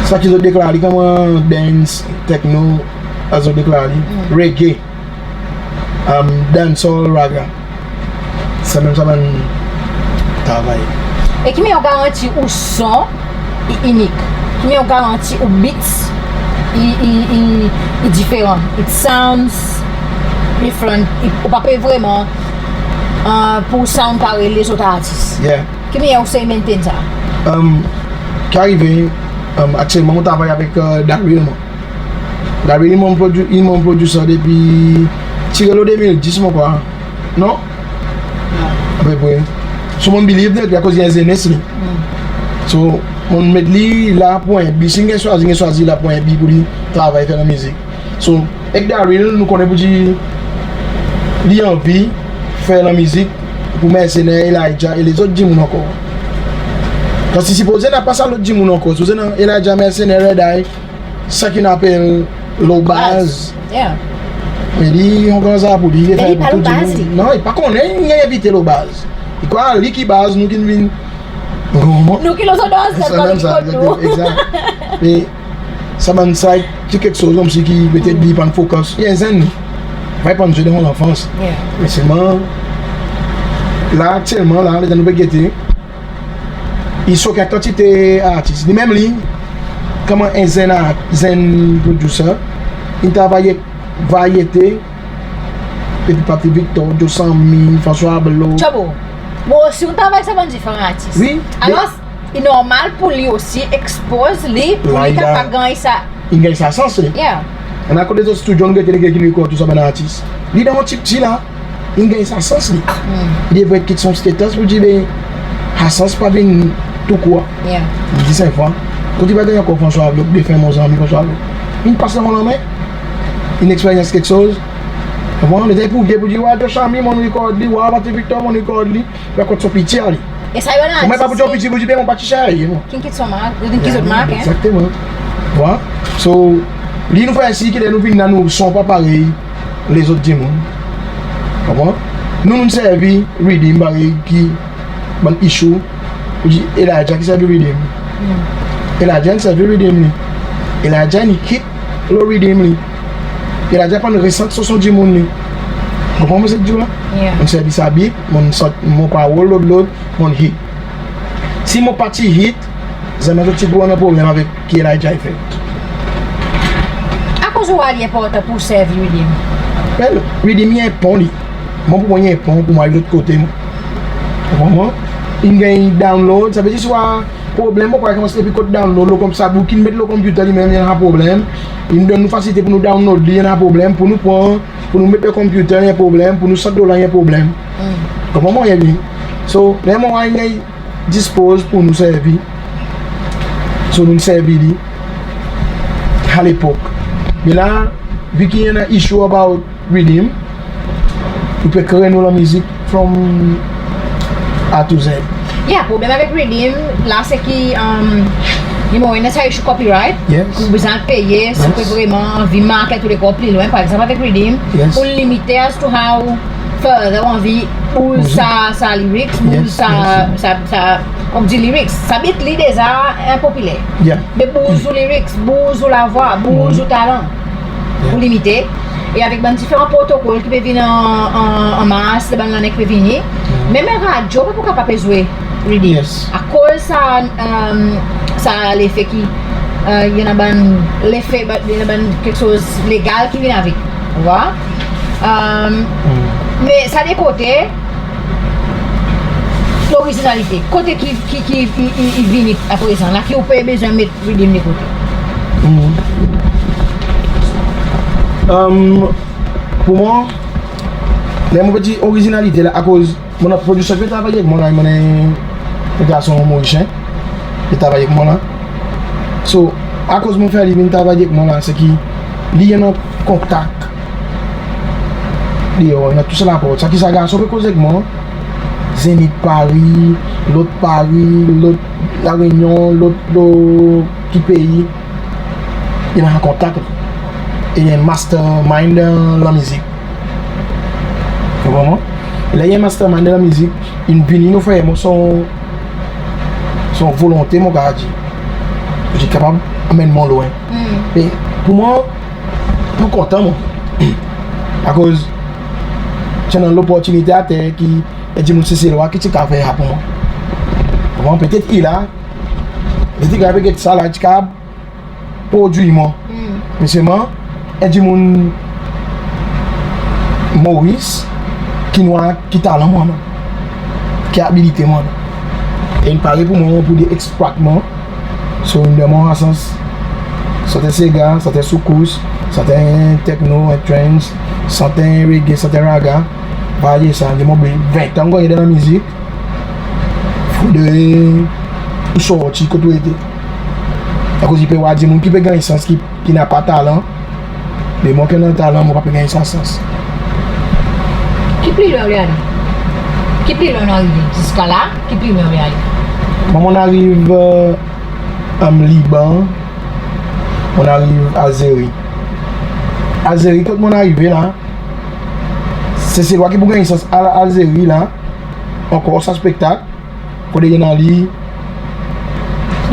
Sa ki zot deklar li konman dance, techno, sa zot deklar li. Mm. Reggae. Um, dancehall, ragga. Sa menm sa bann travay. E ki mannyer ou garanti ou son i inik? Ki mannyer ou garanti ou beats i, i, i, i diferan? It sounds different. I, ou pa pe vreman, uh, pour sound parey lezot artis. Yeah. Ki mannyer ou sey maintain sa? Um, ki arive, um, aktyelman mon travay avek, uh, Daryl, mwan. Daryl i mon produ-, i mon producer depi, tire lo de mil dis, mon krwar. Non? Non. Apepre. So, mon believe dan li akoz i en zenes li. Mm. So, mon met li la pour en bi. Si in ganny swazir, in ganny swazir la pour en bi pour li travay, fer lanmizik. So, ek Daryl, nou konnen pour dir li anvi fer lanmizik pour Mercenaire, Elijah e lezot dimoun ankor. Paski sipoze napa sa lot dimoun ankor. Sipoze annan Elijah, Mercenaire, Red Eye, sa ki nou apel lo baz. Baz. Yeah. Me li, on gran sa pour li, li fer pour tou dimoun. Non, i pa konnen, i envite lo baz. I krwar li ki baz, nou ki'n vin. Nou ki lo zot baz, sa, sa, sa, egzakt. Me sa bann sa, ti keksoz konmsi ki petet li pa'n focus. I en zenn, pa i pa'n zwe dan mon lanfans. Yeah. Me selman, la, aktyelman, la, letan nou pe gete, i sok en kantite artis. Li menm li, konman en zenn art-, zenn producer, in travay ek varyete, depi Patrick Victor, Joe Sammy, François Abloh. Tchabo. Bon, si ou travay sa bann diferan artis. Wi. Alor, i normal pour li osi ekspoz li, pour li kapab ganny sa. In ganny sa sans li. Yeah. Annan kot lezot stidyo nou gete lekel ki'n rikord tou sa bann artis. Li dan mon pti pti la, in ganny sa sans li. I devret kit son status pour dir, be, sa sans pa vin tou kour. Yeah. In dir senk fwa. Kot i pa ganny ankor François Avlop, defen mon zanmi François Avlop. In pas dan mon lanmen. In eksperyans keksoz. Bon, letan i pou vye pour dir, wa, Josh Ami, mon'n rikord li, wa, Patrick Victor, mon'n rikord li. Be kot son pti a li. E sa i bann artis. Mwan pa pou dir pti, pour dir, be, mon pa ti sey, mon. Ki'n kit son mark, ki'n kit zot mark, en. Egzakteman. Wa. So, li nou fer sir ki ler nou vin la, nou son pa parey lezot dimoun. Konpran? Nou, nou servi riddim parey ki bann issue, pour dir Elijah ki servi riddim. Elijah in servi riddim li. Elijah in hit lo riddim li. Elijah pa'n resant son, son dimoun li. Konpran mon sa dir la? Mon'n servi sa beat, mon'n sant mon parol, lot, lot, mon'n hit. Si mon pa ti hit, zanmen zot ti pou annan problenm avek ki Elijah i fer. Akoz ou war li enportan pour servi riddim? Well, riddim i en pon li. Mwan pour mwan i en pon pour mwan lot kote, mon. Konpran? In ganny download, sa i vedir si ou war problenm, ou krwar i konmans depi kot download, lo konm sa bout ki'n met lo computer li menm, i annan problenm. In donn nou fasilite pour nou download li, i annan problenm, pour nou pran, pour nou met lo computer, i annan problenm, pour nou sant dola, i annan problenm. Konpran mon, i annan. So, ler mon war in ganny dispoz pour nou servi. So, nou'n servi li a lepok. Me la, vi ki i annan issue about riddim, ou pe kree nou lanmizik from A to Z. Yeah, problenm avek riddim la, se ki, um, you know, i annan sa issue copyright. Yes. Ou bezwen peye, si ou pe vreman anvi market ou lekor pli lwen, par egzanp avek riddim, pour limite as to how further ou anvi bouz sa, sa lyrics, bouz sa, sa, sa, konmdi lyrics. Sa beat li deza enpopiler. Yeah. Me bouz ou lyrics, bouz ou lavwa, bouz ou talan. Pour limite. E avek bann diferan protokol ki pe vin an, an, an mars, bann lannen ki pe vini. Menm en radyo pa pou kapab pe zwe riddim. Yes. Akoz sa, um, sa lefe ki, uh, i annan bann lefe, ba-, i annan bann keksoz legal ki vin avek. Ou war? Um, me sa de kote, lorizinalite. Kote ki, ki, ki i, i, i vini aprezan, la ki ou pe bezwen met riddim li kote. Um, pour mwan, ler mon pe dir orizinalite la, akoz mon annan prodisyer ki pe travay avek mwan la, mon annan en garson Morisyen ki pe travay avek mwan la. So, akoz mon fer li vin travay avek mwan la, se ki li i annan kontak deor, i annan tou sa laport. Sa ki sa garson pe koz avek mwan, Zenith Paris, lot Paris, lot La Réunion, lot, lot ki pei, i annan kontak li. E i en mastermind dan lanmizik. Ou konpran mwan? E ler i en mastermind dan lanmizik, in vini nou fer mwan son, son volonte, mon kapab dir, ki kapab anmenn mwan lwen. E pour mwan, mon kontan mwan. Akoz ti annan loportinite ater ki en dimoun Seselwa ki ti kapab fer sa pour mwan. Bon, petet i la, petet i kapab get sa la, i ti kapab prodwir mwan. Me selman, en dimoun Moris ki war ki talan mwan annan, ki abilite mwan annan. E in pare pour mwan pour dir eksplwat mwan. So, in donn mwan sans, sant en sega, sant en soukous, sant en techno, en trance, sant en reggae, sant en ragga, varye sa, dir mwan, be, ven an ou ganny dan lanmizik, fodre ou sorti kot ou ete. Akoz i pe war dimoun ki pe ganny sans ki, ki napa talan, me mwan ki annan talan, mon pa pe ganny sa sans. Ki pli lwen ou le ale? Ki pli lwen ou arive? Ziska la, ki pli lwen ou le ale? Mwan, mon'n ariv, e, Liban, mon'n ariv Alzeri. Alzeri, kot mon'n arive la, Seselwa ki pou ganny sans al Alzeri la, ankor sa spektak, fodre i annan li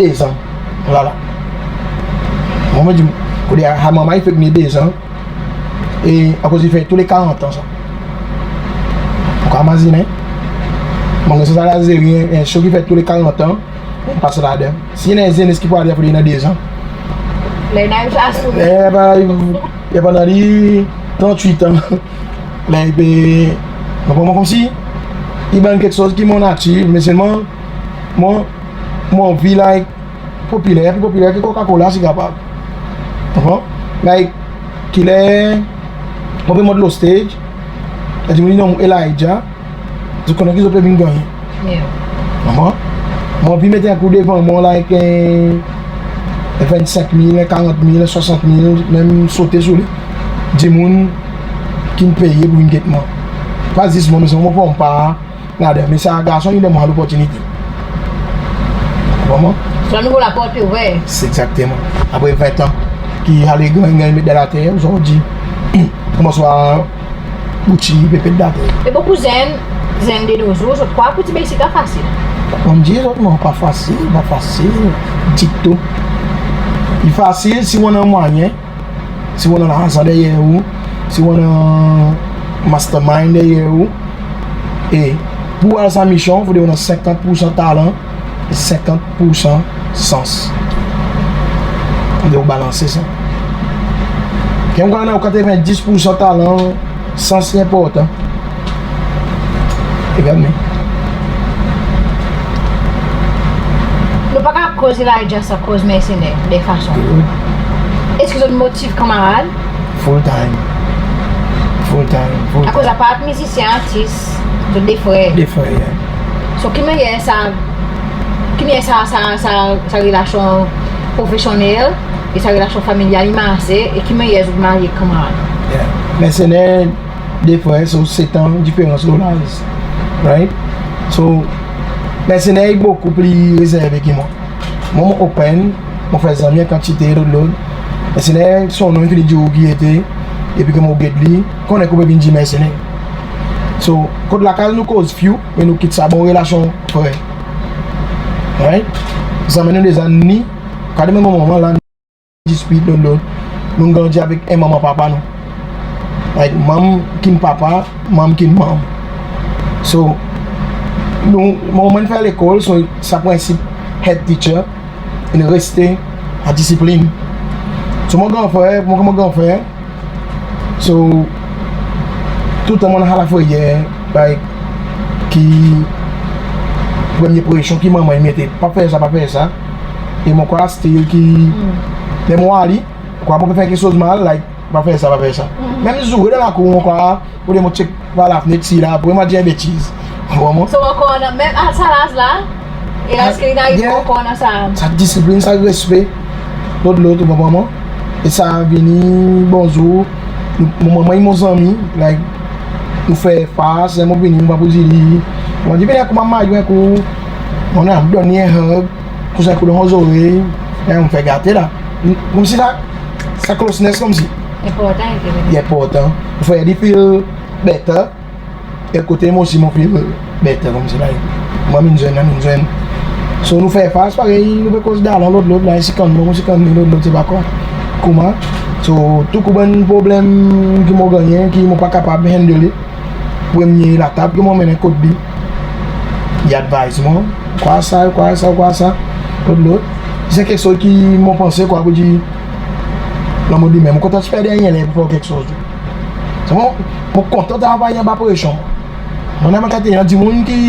dezan. Vwala. Mwan, mon dir, fodre a, a manman i fek ni dezan. E akoz i fer tou le karant an sa. Ou kapab imazinen? Mon ganny sans al Alzeri, en, en show ki fer tou le karant an, mon pas ladan. Si i annan en zenes ki pou ale, fodre i annan dezan. Le, i annan sa, e, pa, i, i annan li trannwit an. Ler i pe, konpran mwan, konmsi i bann keksoz ki mon natir, me selman mwan, mon anvi, like, popiler, pli popiler ki Coca-Cola si kapab. Konpran? Like, Ki ler mon pe mont lo stage, e dimoun i nonm Elijah, zot konnen ki zot pe vin gannyen. Konpran? Mon anvi met en kou devan mwan, like, en, en vennsenk mil, en karant mil, en swasant mil, menm sote sou li. Dimoun ki'n peye pour vin get mwan. Pa zis mwan, me selman mon pran pa ladan, me sa garson i donn mwan loportinite. Konpran? So nouvo laport pe ouver. Se egzakteman. Apre ven an ki ale ganny, ganny met dan later, ozordi, konman swa bouti pe pet dan later. E bokou zenn, zenn de nos zour, zot krwar pour ti basic sa fasil. Mon dir zot, non, pa fasil, pa fasil ditou. I fasil si ou annan mwayen, si ou annan larzan deryer ou, si ou annan mastermind deryer ou, e pour al sa misyon, fodre ou annan senkant poursan talan e senkant poursan sans. Fodre ou balanse sa. Ker ou annan katrevendis poursan talan, sans i enportan. E gard mwan. Nou pa kapab koz Elijah san koz Mercenaire, de fason. Good. Eski zot motiv kanmarad? Full time. Full time, full time. Akoz apard mizisyen, artis, zot de frer. De frer, yeah. So, ki mannyer sa, ki mannyer sa, sa, sa, sa relasyon profesyonnel e sa relasyon familyal i marse, e ki mannyer zot marye kanmarad? Yeah. Mercenaire, de frer, so, set an diferans lo laz. Right? So, Mercenaire i bokou pli rezerve ki mwan. Mwan, mon open, mon fer zanmi an kantite, lot, lot. Mercenaire, son non i fini dir ou ki i ete, epi ki mon get li, konnen ki ou pe vin dir Mercenaire. So, kot lakaz nou koz few, me nou kit sa bon relasyon frer. Right? Zanmi nou deza ni, kad menm manman la, dispit, lot, lot. Nou'n grandi avek en manman papa nou. Like, manm ki'n papa, manm ki'n manm. So, nou, mwan, mon'n fer lekol, so, sa prensip head teacher, in reste a disiplin. So, mon gran frer, mon, mon gran frer, So, toultan mon annan la freyer, like, ki premye presyon ki manman i mete, pa fer sa, pa fer sa. E mon krwar still ki, menm ou a li, ou krwar mon pe fer keksoz mal, like, pa fer sa, pa fer sa. Menm zoure dan lakour, mon krwar, ou de mon tyek par lafnet, si la, apre mon dir en betiz. Ou konpran mwan? So, ou ankor annan, menm a sa laz la, e laz ki li arive, yeah, ou ankor annan sa. Sa disiplin, sa respe. Lot, lot, ou konpran mwan? E sa vini, bonzour. Mon manman i mon zanmi, like, nou fer fas, mon vini, mon pa pou dir li. Mon dir, vini, koman mayon, en kou. Mon annan, donn li en hug, koz en kou dan zorey, e mon fer gate la. Konmsi sa, sa closeness, konmsi. Enportan, enportan. Li enportan. Ou fer li feel better. E kote mwan osi mon feel better konmsi la. Mwan, mon'n zwenn, mon'n zwenn. So, nou fer fas parey, nou pe koz dalon lot, lot la, i sikann mwan, mon sikann li, lot, lot, se pa kwa. Konman? So, tou kou bann problenm ki mon gannyen, ki mon pa kapab handle li, premye latab ki mon mennen kot li, i advise mwan, kwa sa, kwa sa, kwa sa, lot, lot. Se keksoz ki mon panse kwa pou dir, lanmor li menm. Mon kontan ti fer dernyen ler pou fer keksoz. Selman, mon kontan travay anba presyon. Mon annan katrevendis dimoun ki,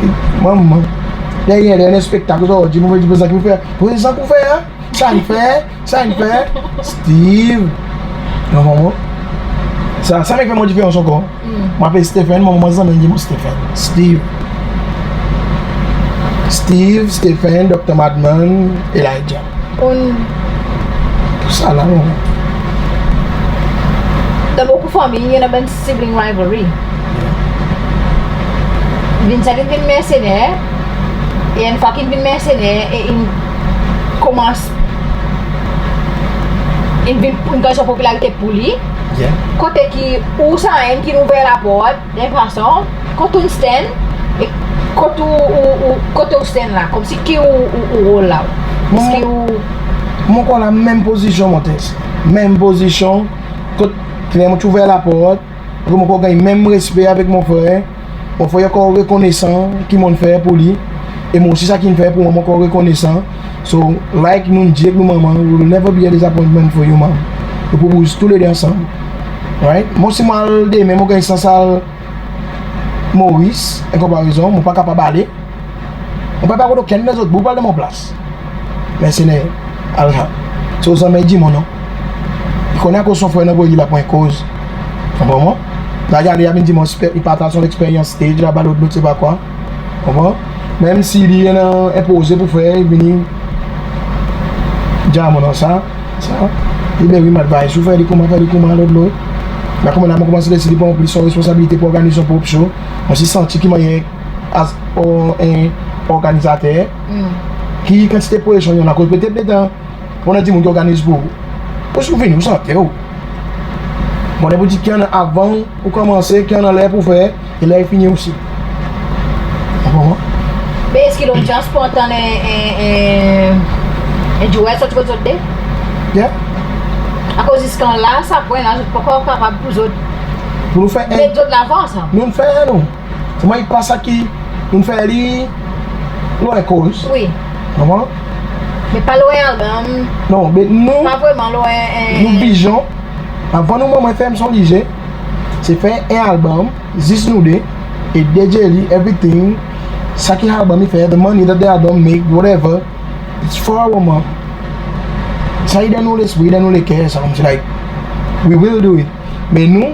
ki, mwan, mwan. Dernyen ler, ler spektak, dimoun, dimoun prezan ki fer, prezan ki fer, sa in fer, sa in fer. Steve. Non, non, non. Sa, sa mem fer mon diferans ankor. Mon apel Stephen, mon, mon zanmi dir mwan Stephen. Steve. Steve, Stephen, Dokter Madman, Elijah. Pou sa la, non. Dan bokou fanmir, i annan bann sibling rivalry. Vincent in vin mersener, e enn fwa ki in vin mersener, e in konmans, in vin, in ganny son popilarite pour li. Yeah. Kote ki ou sa enn ki'n ouver laport, de fason, kot ou'n stand, e kot ou, ou, ou, kot ou stand la, konmsi ki ou, ou, ou rol la. Mwan, eski ou, mwan, mon ankor la menm pozisyon, mon tès. Menm pozisyon, kot, ler mon ti ouver laport, apre mon ankor ganny menm respe avek mon frer. Mon frer ankor rekonesan ki mon'n fer pour li. E mwan osi sa ki'n fer pour mwan, mon ankor rekonesan. So, like nou'n dir ek nou manman, we will never be a disappointment for you, mom. Nou pou bouz toulede ansanm. Right? Mwan, si mon al demen, mon ganny sans al Moris, an konparezon, mon pa kapab ale. Mon pa pe al kot okenn lezot boug, pa al dan mon plas. Mersener, al sa. So, zanmen dir mwan non. I konnen akoz son frer in anvoy li la pour en koz. Konpran mwan? La i ale, i a vin dir mwan, i partaz son leksperyans stage laba, lot, lot se pa kwa. Konpran? Menm si li annan en proze pour fer, i vini dir mwan sa, sa. I dir be wi, mon advice ou, fer li koman, fer li koman, lot, lot. La konman la mon konmans les li pran plis son responsabilite pour organiz son prop show. Mon osi santi ki mannyer as, o, en organizater, ki kantite presyon i annan, akoz petet letan ou annan dimoun ki organiz pour ou, ou souvni ou sante ou. Bon, pour dir ki annan avan ou konmanse, ki annan ler pour fer, e ler i fini osi. Ou konpran? Be eski lodyans pou antann en, en, en, en dwet sorti kot zot de? Yeah. Akoz ziska la, sa pwen la, zot pa ankor kapab pour zot Pour nou fer en, met zot lavan sa. nou fer nou. Selman i pa sa ki nou'n fer li lo en koz. Wi. Konpran? Me pa lo en album. Non, be nou, Pa vreman lo en, en nou vizyon, avan nou manman fer son lize, se fer en album, zis nou de, e dedye li, everything, sa ki album i fer, the money that the album make, whatever, it's for our mom. Sa i dan nou lespri, i dan nou leker, sa konmsi, like, we will do it. Me nou,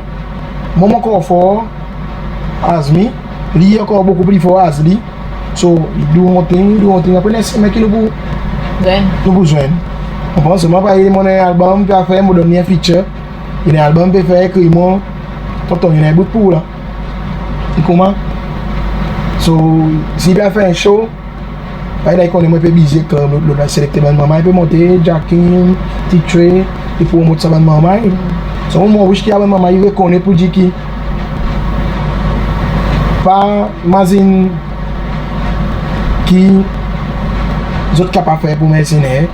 mwan mon ankor for as me, li ankor bokou pli for as li. So, do one thing, do one thing. Apre, next semenn ki nou pou, Then, nou pou zwenn. Ou konpran? Selman pa i demann en album, pe a fer, mon donn li en feature. I annan album pe fer, ekrir mwan, tonton, i annan en bout pour ou la. I konman? So, si i pe a fer en show, pa i la i konnen mwan pe bize, kan lot, lot la selekte bann manrmay pe monte, Jackie, Titre, i promot sa bann manrmay. So, mon wish ki sa bann manrmay i rekonnet pour dir ki pa mazin ki zot kapab fer pour Mercenaires,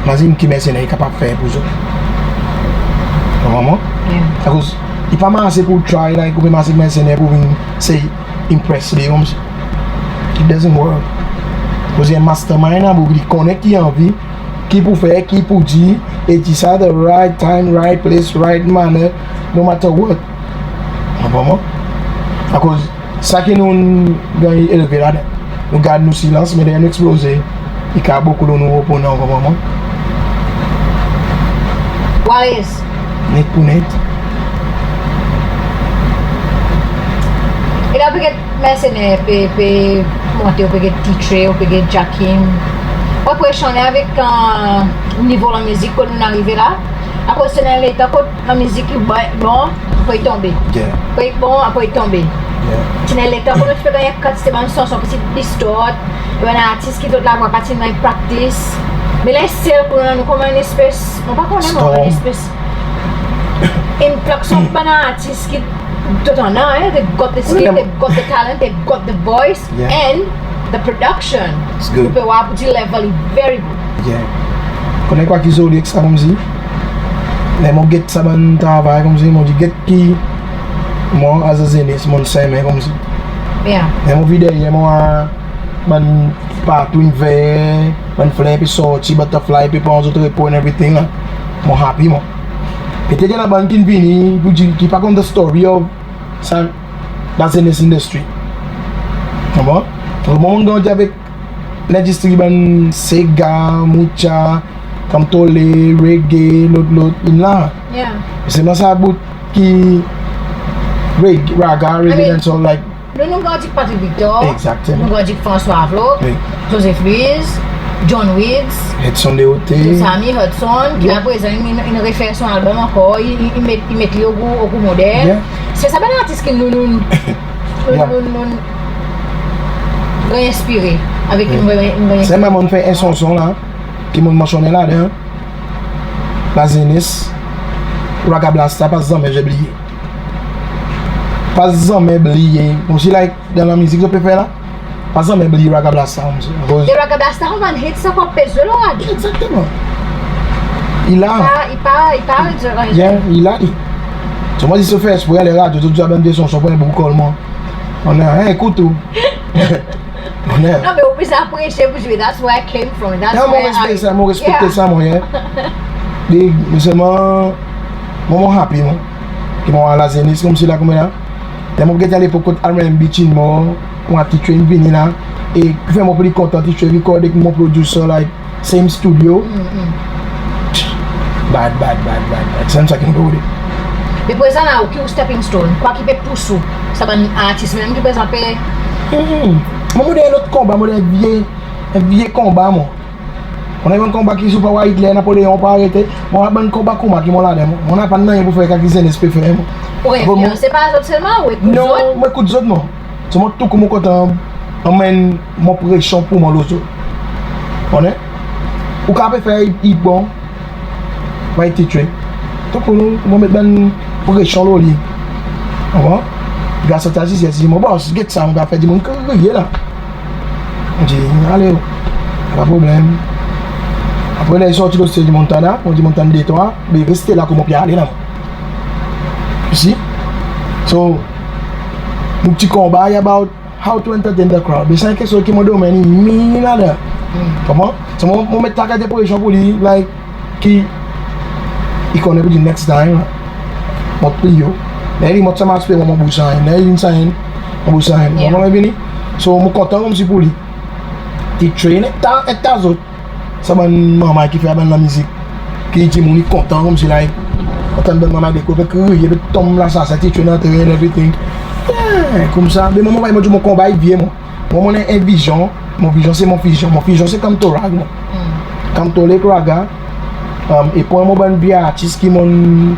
mazin ki Mercenaires i kapab fer pour zot. Ou konpran mwan? yeah. Akoz i pa marse pour try, like, ou pe marse Mercenaires pour vin sey impress li, konmsi. It doesn't work. Akoz i en mastermind, a bout, i konnen ki i anvi, ki i pou fer, ki i pou dir, e i dir sa the right time, right place, right manner, no matter what. Ou konpran mwan? Akoz sa ki nou'n ganny elve ladan, nou gard nou silans, me ler nou eksploze, i kapab bokou lo nou oponan, ou konpran mwan? Wise. Net pour net. E la pe get Mercenaires pe, pe monte, ou pe get Titre, ou pe get Jackie. Ou presyon avek, e, nivo lamizik kot nou'n arive la? Akoz ti annan letan kot lamizik i bon, bon, apre i tonbe. Yeah. Apre i bon, apre i tonbe. Yeah. Ti annan letan kot nou ti pe ganny en kantite bann sanson ki ti distort, bann artis ki zot lavwa pa ti'n ganny practice. Me la sel kou nou konman en espes, mon pa konnen mwan, Storm. En espes influx of bann artis ki tou annan, en, they've got the skill, Wi, men they've got the talent, they've got the voice, Yeah. and the production. It's good. Ou pe war pour dir level is very good. Yeah. Konnen kwa ki zoli ek sa, konmsi, ler mon get sa bann travay, konmsi, mon dir get ki mwan, as a zenes, mon senmen, konmsi. Yeah. Ler mon vin deryer, mon war bann partou in ver, bann fler pe sorti, butterfly pe pran zot repo and everything la, mon happy, mon. Petet i annan bann ki'n vini pour dir ki pa konn the story of sa, la zenes industry. Konpran? Mwan, mon grandi avek lendistri bann sega, mucha, kantole, reggae, lot, lot, in la. Yeah. Selman sa bout ki reggae, raga, reggae, I mean, dancehall, like, Nou, nou grandi ek Patrick Victor. Exactement. Nou grandi ek François Avlo, Wi. Joseph Luiz, John Widz, Edson Deote. Samy Hudson, ki Wi. la prezan in, in refer son album ankor, i, i, i met, i met li o gou, o gou modern. Yeah. Se sa bann artis ki nou, nou, nou, Yeah. nou, nou, nou ganny enspire avek, Wi. nou ganny, nou ganny Se menm mon fer en sanson la, ki mon mansyonnen ladan, la zenes, Raga Blasta, pa zanmen bliye. Pa zanmen bliye. Konmsi, like, dan lamizik zot pe fer la, pa zanmen bliye Raga Blasta, konmsi. Akoz E Raga Blasta, ou bann hit sa pa pe zwe lo radyo. Exactement. I la. Pa, i pa, i pa zwe radyo. Yeah, i la, i. So, mon dir, si ou fer ekspre ale radyo, zot zwe bann vye sanson pour en boug kolman. Mon dir, en, ekout ou. Mon dir. Non, me ou pe apresye pour zwe, that's where I came from. That's Non, mon where respekte I sa, mon respekte Yeah. sa, mon, yeah. E, me selman, mon, mon happy, mon. Ki mon war la zenes konmsi la, konman la. Ler mon get alepok kot R and B ti'n mor, mon war Titre in vini la. E ki fer mon pli kontan, Titre record ek mon producer, like, same studio. Mm, mm. Bad, bad, bad, bad, bad. Se sa ki nou pe rode. Me prezan la, ou ki ou stepping stone? Kwa ki pe pous ou? Sa bann artis menm ki prezan pe... Hmm. Mwan, mon dan en lot konba, mon dan en vye, en vye konba, mwan. Mon dan en konba ki si ou pa war Hitler, Napoleon, ou pa arete. Mwan, bann konba konba ki mon ladan, mwan. Mon napa nanryen pour fer ki zenes pe fer, mwan. Ou enfliyanse par zot selman, ou ekout zot? Non, mon ekout zot, mwan. So, mwan, tou kou mon kontan anmenn mon presyon pour mwan lo zot. Konpran? Ou kapab fer i, i bon, bay T-Train. Tou kou nou, mon met bann presyon lo li. Konpran? Gras a sa, si, si, si, mon bos, get sa, mon kapab fer dimoun kriye la. Mon dir, ale, napa problenm. Apre, ler i sorti lo stage, dimoun tann, mon dir, dimoun tann de trwa, be reste la, koman pe ale la. You see? So, nou pti konba, i about how to entertain the crowd. Be sa en keksoz ki mon domenn i mini ladan. Konpran? So, mon, mon met sa kantite presyon pour li, like, ki i konnen pour dir next time, mon pli o. Ler li mont sa, mon asper mon bouz sa, ler li sa, mon bouz sa. Yeah. Konpran, vini? So, mon kontan konmsi pour li. T-Train, e ta, e ta zot. Sa bann manrmay ki fer bann lanmizik, ki dimoun i kontan konmsi, like, ou tann bann manrmay de kote kriye, pe tonm la, sa, sa, T-Train antre and everything. Yeah, koumsa. Me mwan, mon, mon dir mon konba i vye, mwan. Mwan, mon annan en vizyon. Mon vizyon se mon fizyon. Mon fizyon se Kamtorag, mwan. Kamtorag, raga. Um, e pran mon bann vye artis ki mon,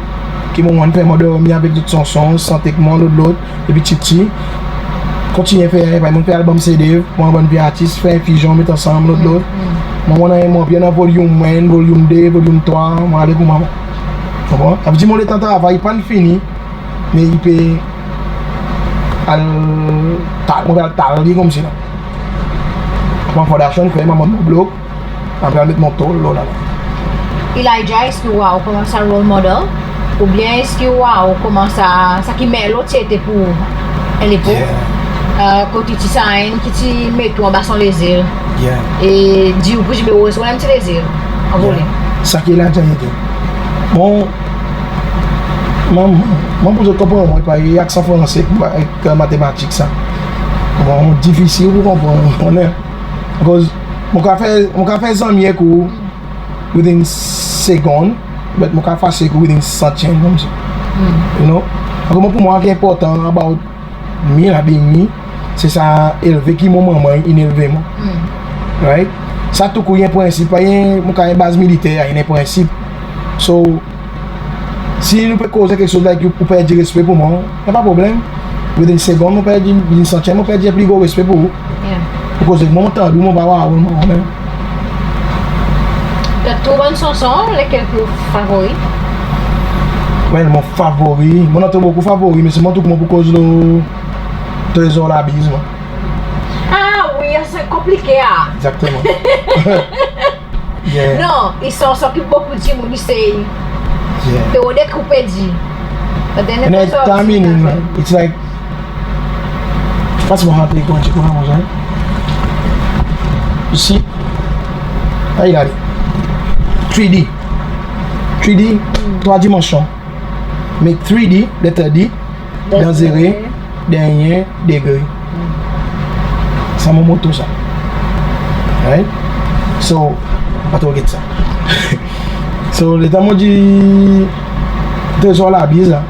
ki mon annan fer mon dormi avek zot sanson, sant ek mwan, lot, lot. Epi ptipti kontinyen fer, par egzanp, fer album, CD, pran bann vye artis, fer fizyon, met ansanm, lot, lot. Mwan, mon annan, mon anvi annan volume one, volume two, volume three, mon ale koumsa. Konpran? Sa vedir mon letan travay, i pa'n fini, me i pe al, ta, mon pe al tal li konmsi la. Mon fondasyon fer, mon mont mon blok. Apre al met mon tol lo la. Elijah, eski ou war ou konman sa role model? Oubyen eski ou war ou konman sa, sa ki Merlot ti ete pour ou en lepok? Yeah. E, kot i ti sa enn ki ti met ou anba son lezel. Yeah. E dir ou pour dir, be, ou, ou menm ti lezel. An vole. Yeah. Sa ki Elijah i ete. Bon, mwan, mwan, pour zot konpran mwan, pa i aksan franse, pa ek matematik sa. Bon, difisil pour konpran, ou konnen. Because mon ka fer, mon ka fer zanmi ek ou within segonn, but mon ka fase ek ou within santyenm konmsi. You know? Akoz mwan, pour mwan, ki enportan about mi, la, being mi, se sa elve ki mon manman in elve mwan. Right? Sa tou kou i en prensip, pa i en, mon ka en baz militer, i en prensip. So, si nou pe koz keksoz, like, ou perdi respe pour mwan, napa problenm. Within segonn, mon perdi, within santyenm, mon perdi pli gro respe pour ou. Yeah. Pour koz ek mwan, mon tann ou, mon pa war ou, mon menm. Dan tou bann sanson, lekel ki ou favori? Well, mon favori, mon annan bokou favori, me selman tou kou mon pou koz lo Trezor Labiz, mwan. A wi, se konplike, a. Egzakteman. Yeah. Non, i sanson ki bokou dimoun i sey. Yeah. Pe rode ki ou pe dir. But then... And it, I mean, it's like, pas mwan, an, te konn ti konn mwan, hein? You see? Ay, gade. Three D. Three D, trwa dimansyon. Me three D, letter D, danzere, dernyen degre. Sa mon moto sa. Right? So, pa tro get sa. So, letan mon dir Trezor Labiz la,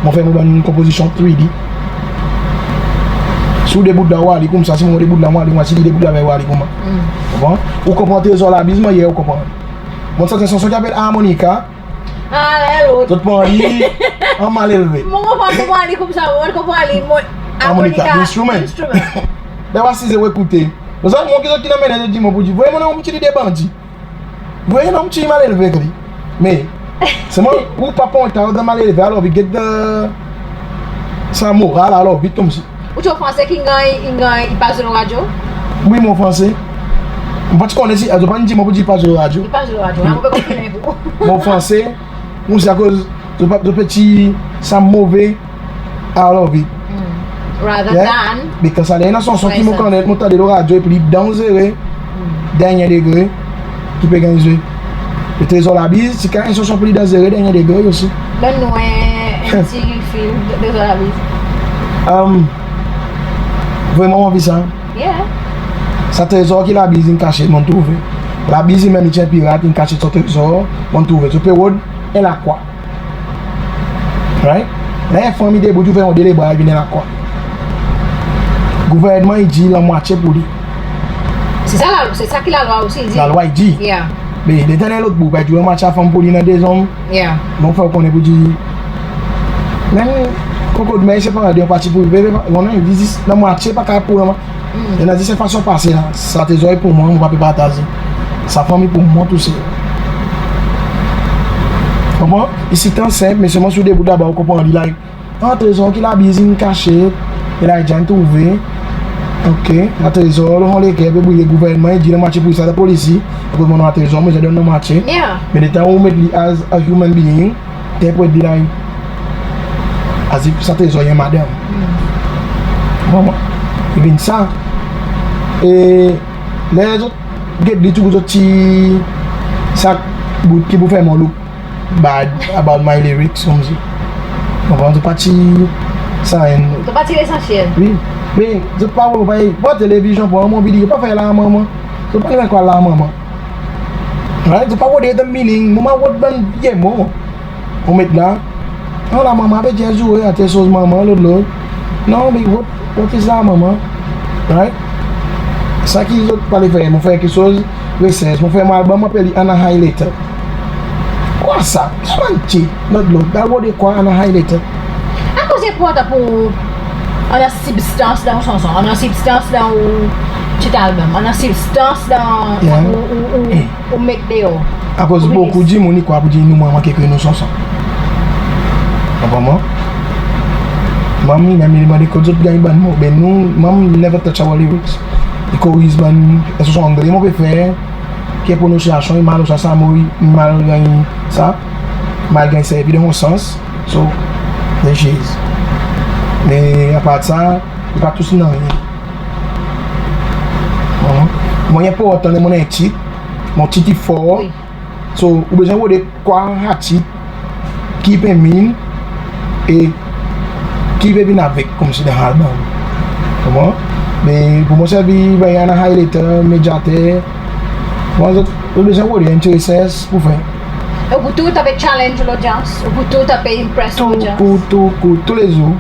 mon fer mon bann konpozisyon three D. Si ou debout la, ou ale koumsa, si mon debout la, mon ale koumsa, si li debout la, ou ale koumsa. Konpran? Ou konpran Trezor Labiz, mannyer ou konpran. Mon santi en sanson ki apel Armonika. A, la, lot. Zot pran li an malelve. Mon konpran, konpran li koumsa, mon konpran li, mon... Armonika, armonika, instrument. Instrument. Ler ou asize ou ekoute. Zot, mon ki zot ki anmenn, zot dir mwan pour dir, vre, mon annan, mon ti li de bandi. Vre, non, mon ti malelve ek li. Me, selman, ou pa pran tan dan malelve, alor, we get the, sa moral, alor, vit konmsi. Ou ti o franse ki ganny, i ganny, i pas lo radyo? Wi, mon franse. Mon pa ti konnen si, zot pa'n dir mwan pour dir i pas lo radyo. I pas lo radyo, la, mon pe konfirme pour ou. Mon franse, mon se akoz zot pa, zot pe dir sa move, alor, vit. Rather than... Because sa, ler i annan sanson ki mon konnen, mon tande lo radyo, epi li danzere, dernyen degre, ki pe ganny zwe. E Trezor Labiz, ti kapab en sanson pli danzere, dernyen degre osi. Donn nou en, en pti fil Trezor Labiz. Um, vreman, mon anvi sa. Yeah. Sa trezor ki Labiz in kasyet, mon trouve. Labiz li menm, li ti en pirat, in kasyet son trezor, mon trouve. Zot pe rod, en lakwa. Right? Ler en fanmir debout, ou fer rode lebra, i vin en lakwa. Gouvernman i dir lanmwatye pour li. Se sa la, se sa ki lalwa osi i dir. Lalwa i dir. Yeah. Me letan en lot boug, i dir lanmwatye lafanm pour li, annan de zonm. Yeah. Mon fer ou konnen pour dir, menm kokodmen, se pa de pati pour, be, be, mon, non, i dir zis lanmwatye pa kapab pour lanmwatye. Mm. I annan zis en fason pase la. Sa trezor i pour mwan, mon pa pe partaze. Sa fanmir pour mwan tousel. Konpran? I sitan senp, me selman si ou debout laba, ou konpran li la. An trezor ki labiz in kase, e la i dir in trouve. OK, an trezor, lo fon leker pe briye, gouvernman i dir lanmwatye pour sa, lapolis i dir, akoz mon annan trezor, mon bezwen donn lanmwatye. Yeah. Me letan ou met li as a human being, interpret li la, as if sa trezor i en madanm. Mm. Konpran? I vin sa. E ler zot get li, tou zot ti sa bout ki pour fer mon look bad about my lyrics, konmsi. Konpran? Zot pa ti sa enn. Zot pa ti lesansyel. Wi. Me zot pa, pa, pa televizyon, pa mon videyo, pa fer la manman. Zot pa bezwen krwar la manman. Right? Zot pa rode the meaning. Mon pa rod bann vye mo. Ou met la, non, la manman pe dir zoure, ater soz manman, lot, lot. Non, be what, what is la manman? Right? Sa ki zot pa le fer, mon fer keksoz, resers, mon fer mon album, mon apel li Anna High Later. Kwa sa? Sa bann tit, lot, lot. Ba ou de kwa Anna High Later? Akoz i enportan pour annan sibstans dan ou sanson, annan sibstans dan ou tit album, annan sibstans dan, yeah, ou, ou, ou, ou met deor. Akoz bokou dimoun i krwar pour dir nou manman ki ekrir nou sanson. Konpran mwan? Manm li menm, i demann kot zot ganny bann mo. Be nou, manm never touch our lyrics. I koriz bann, e sanson angle mon pe fer, ki prononsyasyon i mal, sa, sa mo i mal ganny sa, mal ganny servi dan mon sans. So, there she is. Me apard sa, i pa tous nanryen. Konpran? Mwan i enportan, mon annan tit, mon tit i for. Wi. So, ou bezwen rode kwa sa tit, ki pe mean, e ki pe vin avek, konmsi dan album. Konpran? Me pour mon servi, be, annan High Later, Medyater, mwan, zot, zot bezwen rode, en ti resers pour fer. E ou pou tou tape challenge lodyans, ou pou tou tape impress lodyans. Tou, tou, tou, tou, toulezour.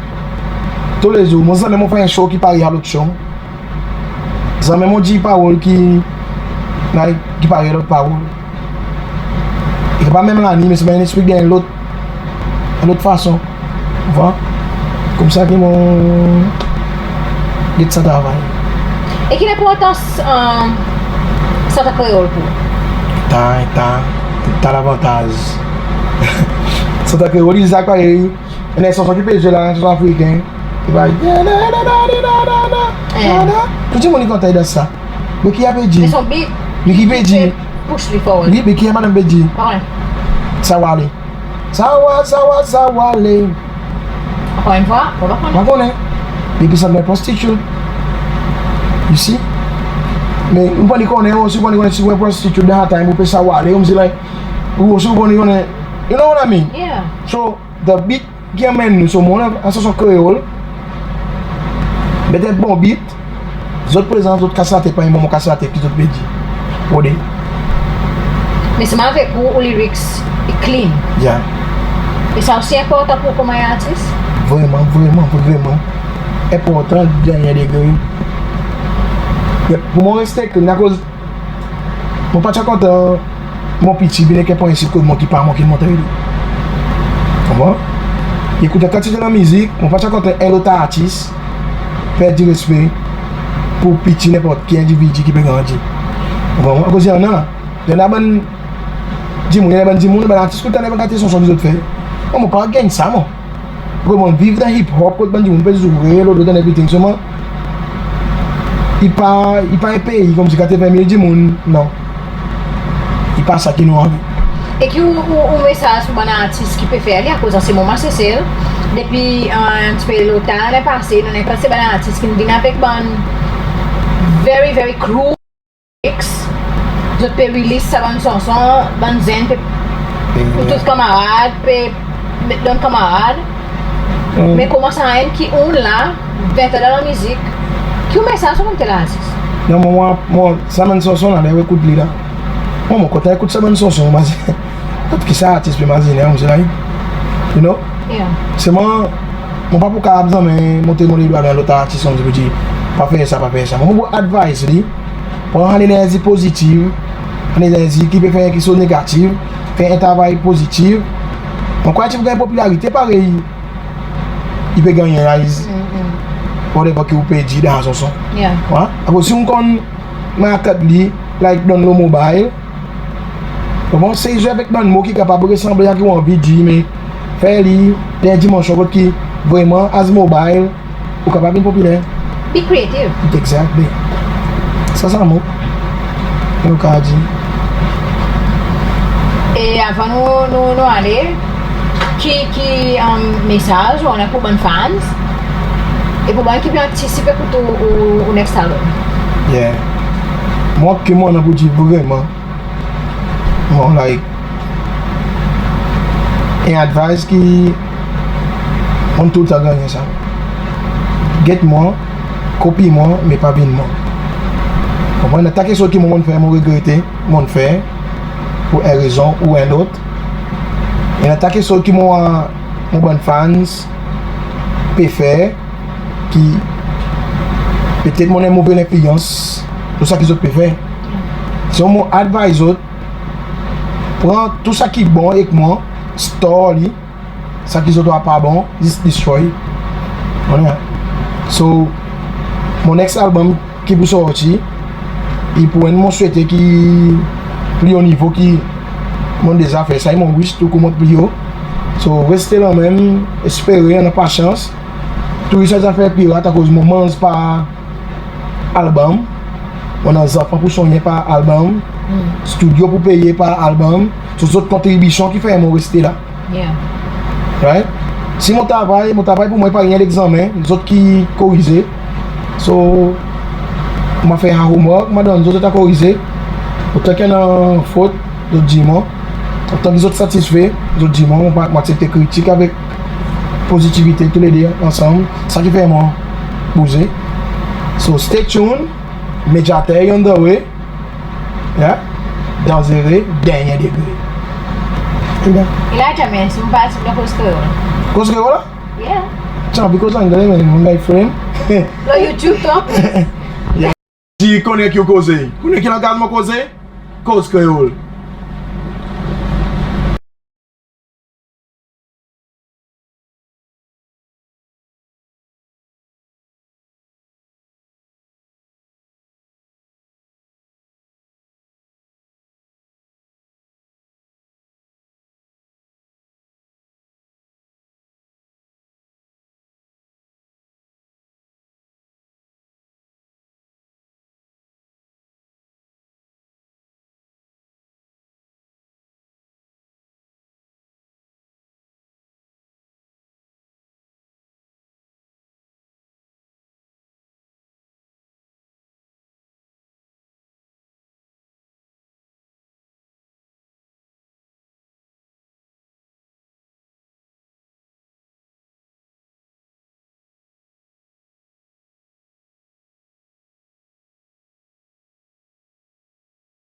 Toulezour. Mon zanmen mon fer en show ki parey a lot show. Zanmen mon dir parol ki, like, ki parey lot parol. I pa menm laliny, me selman i eksplik dan en lot, en lot fason. Ou konpran? Koumsa ki mon get sa travay. E ki lenportans, e, santan kreol pour ou? Ta, ta, ta lavantaz. Santan kreol, i zak parey, annan sanson ki pe zwe la, sanson afriken. I pa, da, da, da. Eh. Tou dimoun i kontan i dans sa. Be ki i pe dir? Me son beat. Me ki i pe dir? Push li forward. Wi, be ki madanm pe dir? Pa konnen. Sa wale. Sa wa, sa wa, sa wale. Ankor enn fwa, mon pa konnen. Pa konnen. Li pe sanble prostitute. You see? Me ou pa ni konnen, osi ou pa ni konnen si ou en prostitute dan sa time ou pe sa wale, konmsi like, ou osi ou pa ni konnen. You know what I mean? Yeah. So, the beat ki anmenn nou, so mon, an sanson kreol, met en bon beat, zot prezan, zot kas latet, parey mwan mon kas latet, ki zot pe dir. Rode. Me selman avek ou, ou lyrics i clean. Yeah. E sa osi enportan pour ou konman en artis? Vreman, vreman, vreman. Enportan, dernyen degre. Yep, pour mwan reste clean, akoz mon pa ti a kontan mon piti vin ek en prensip kot mon ki pa mwan ki montre li. Konpran? Ekout en kantite lanmizik, mon pa ti a kontan en lot artis perdi respe pour piti nenport ki endividi ki pe grandi. Konpran? Akoz i annan, i annan bann dimoun, i annan bann dimoun, bann artis, kout tande bann kantite sanson ki zot fer. Mwan, mon pa against sa, mwan. Konpran, viv dan hip hop, kot bann dimoun pe zoure, lot, lot, and everything. Selman, i pa, i pa en pei, konmsi katreven mil dimoun, non. I pa sa ki nou anvi. E ki ou, ou, ou mesaz pour bann artis ki pe fer li, akoz an se moman Sesel, depi, e, en pti pe lontan, lannen pase, nou annan en kantite bann artis ki'n vin avek bann very, very cruel lyrics, zot pe release sa bann sanson, bann zenn pe, pou tout kanmarad, pe met dan kanmarad. Mm. Me konman sa enn ki ou la, ven tan dan lanmizik, ki ou mesaz pour bann tel artis? Non, mwan, mwan, sa bann sanson la, ler ou ekout li la. Mwan, mon kontan ekout sa bann sanson, mwan, se Ki sa artis pe mazinen, ou se la, you know? Yeah. Selman mon pa pou kapab zanmen montre mon ledwa dan lot artis, konmsi pou dir pa fer sa, pa fer sa. Mon pou advise li, pran lenerzi pozitiv, lenerzi ki pe fer ki so negativ, fer en travay pozitiv. Mon krwar ti pou ganny popilarite parey i pe ganny la, is whatever ki ou pe dir dan sa sonson. Yeah. Wi. Akoz si ou konn market li, like, dan lo mobile, konman se zwe avek bann mo ki kapab resanble a ki ou anvi dir, me fer li dan en dimansyon kot ki vreman as mobile, ou kapab vin popiler. Be creative. Exactly. Sa, sa mo. Nou kapab dir. E avan nou, nou, nou ale, ki, ki, um, mesaz ou annan pour bann fans? E pour bann ki pe antisipe pour tou ou, ou next album? Yeah. Mwan, ki mon annan pour dir vreman, mon, like, en advice ki mon toultan ganny sa. Get mwan, kopi mwan, me pa vin mwan. Konpran? Annan ta keksoz ki mon, mon fer, mon regrete mon fer, pour en rezon ou en lot. E annan ta keksoz ki mon, mon bann fans pe fer, ki petet mon annan move lenfliyans lo sa ki zot pe fer. So mon advise zot, pran tou sa ki bon ek mwan, store li, sa ki zot war pa bon, zis destroy. Ou konpran? So mon next album ki pou sorti, i pou enn, mon swete ki pli o nivo ki mon deza fer. Sa i mon wish, tou konman pli o. So reste lanmenm, espere, annan pasyans. Tou sa zafer pirat, akoz mon manz par album, mon annan zanfan pour swenn par album, studio pour peye par album. So zot kontribisyon ki fer mon reste la. Yeah. Right? Si mon travay, mon travay pour mwan, pa en legzanmen, zot ki korize. So mon fer en homework, mon donn zot, zot a korize. Otan ki annan fot, zot dir mwan. Otan ki zot satisfe, zot dir mwan. Mon pa, mon aksepte kritik avek pozitivite, tou lede ansanm. Sa ki fer mwan bouze. So stay tuned, Medyater on the way. Yeah? Danzere, dernyen degre. Elijah, men, si ou pa, si ou pa koz kreol. Koz kreol la? Yeah. Ti anvi koz angle, men, mon gay frem. Lo YouTube, tou. Yeah. Ti konnen ki ou koze. Konnen ki langaz mon koze? Koz kreol.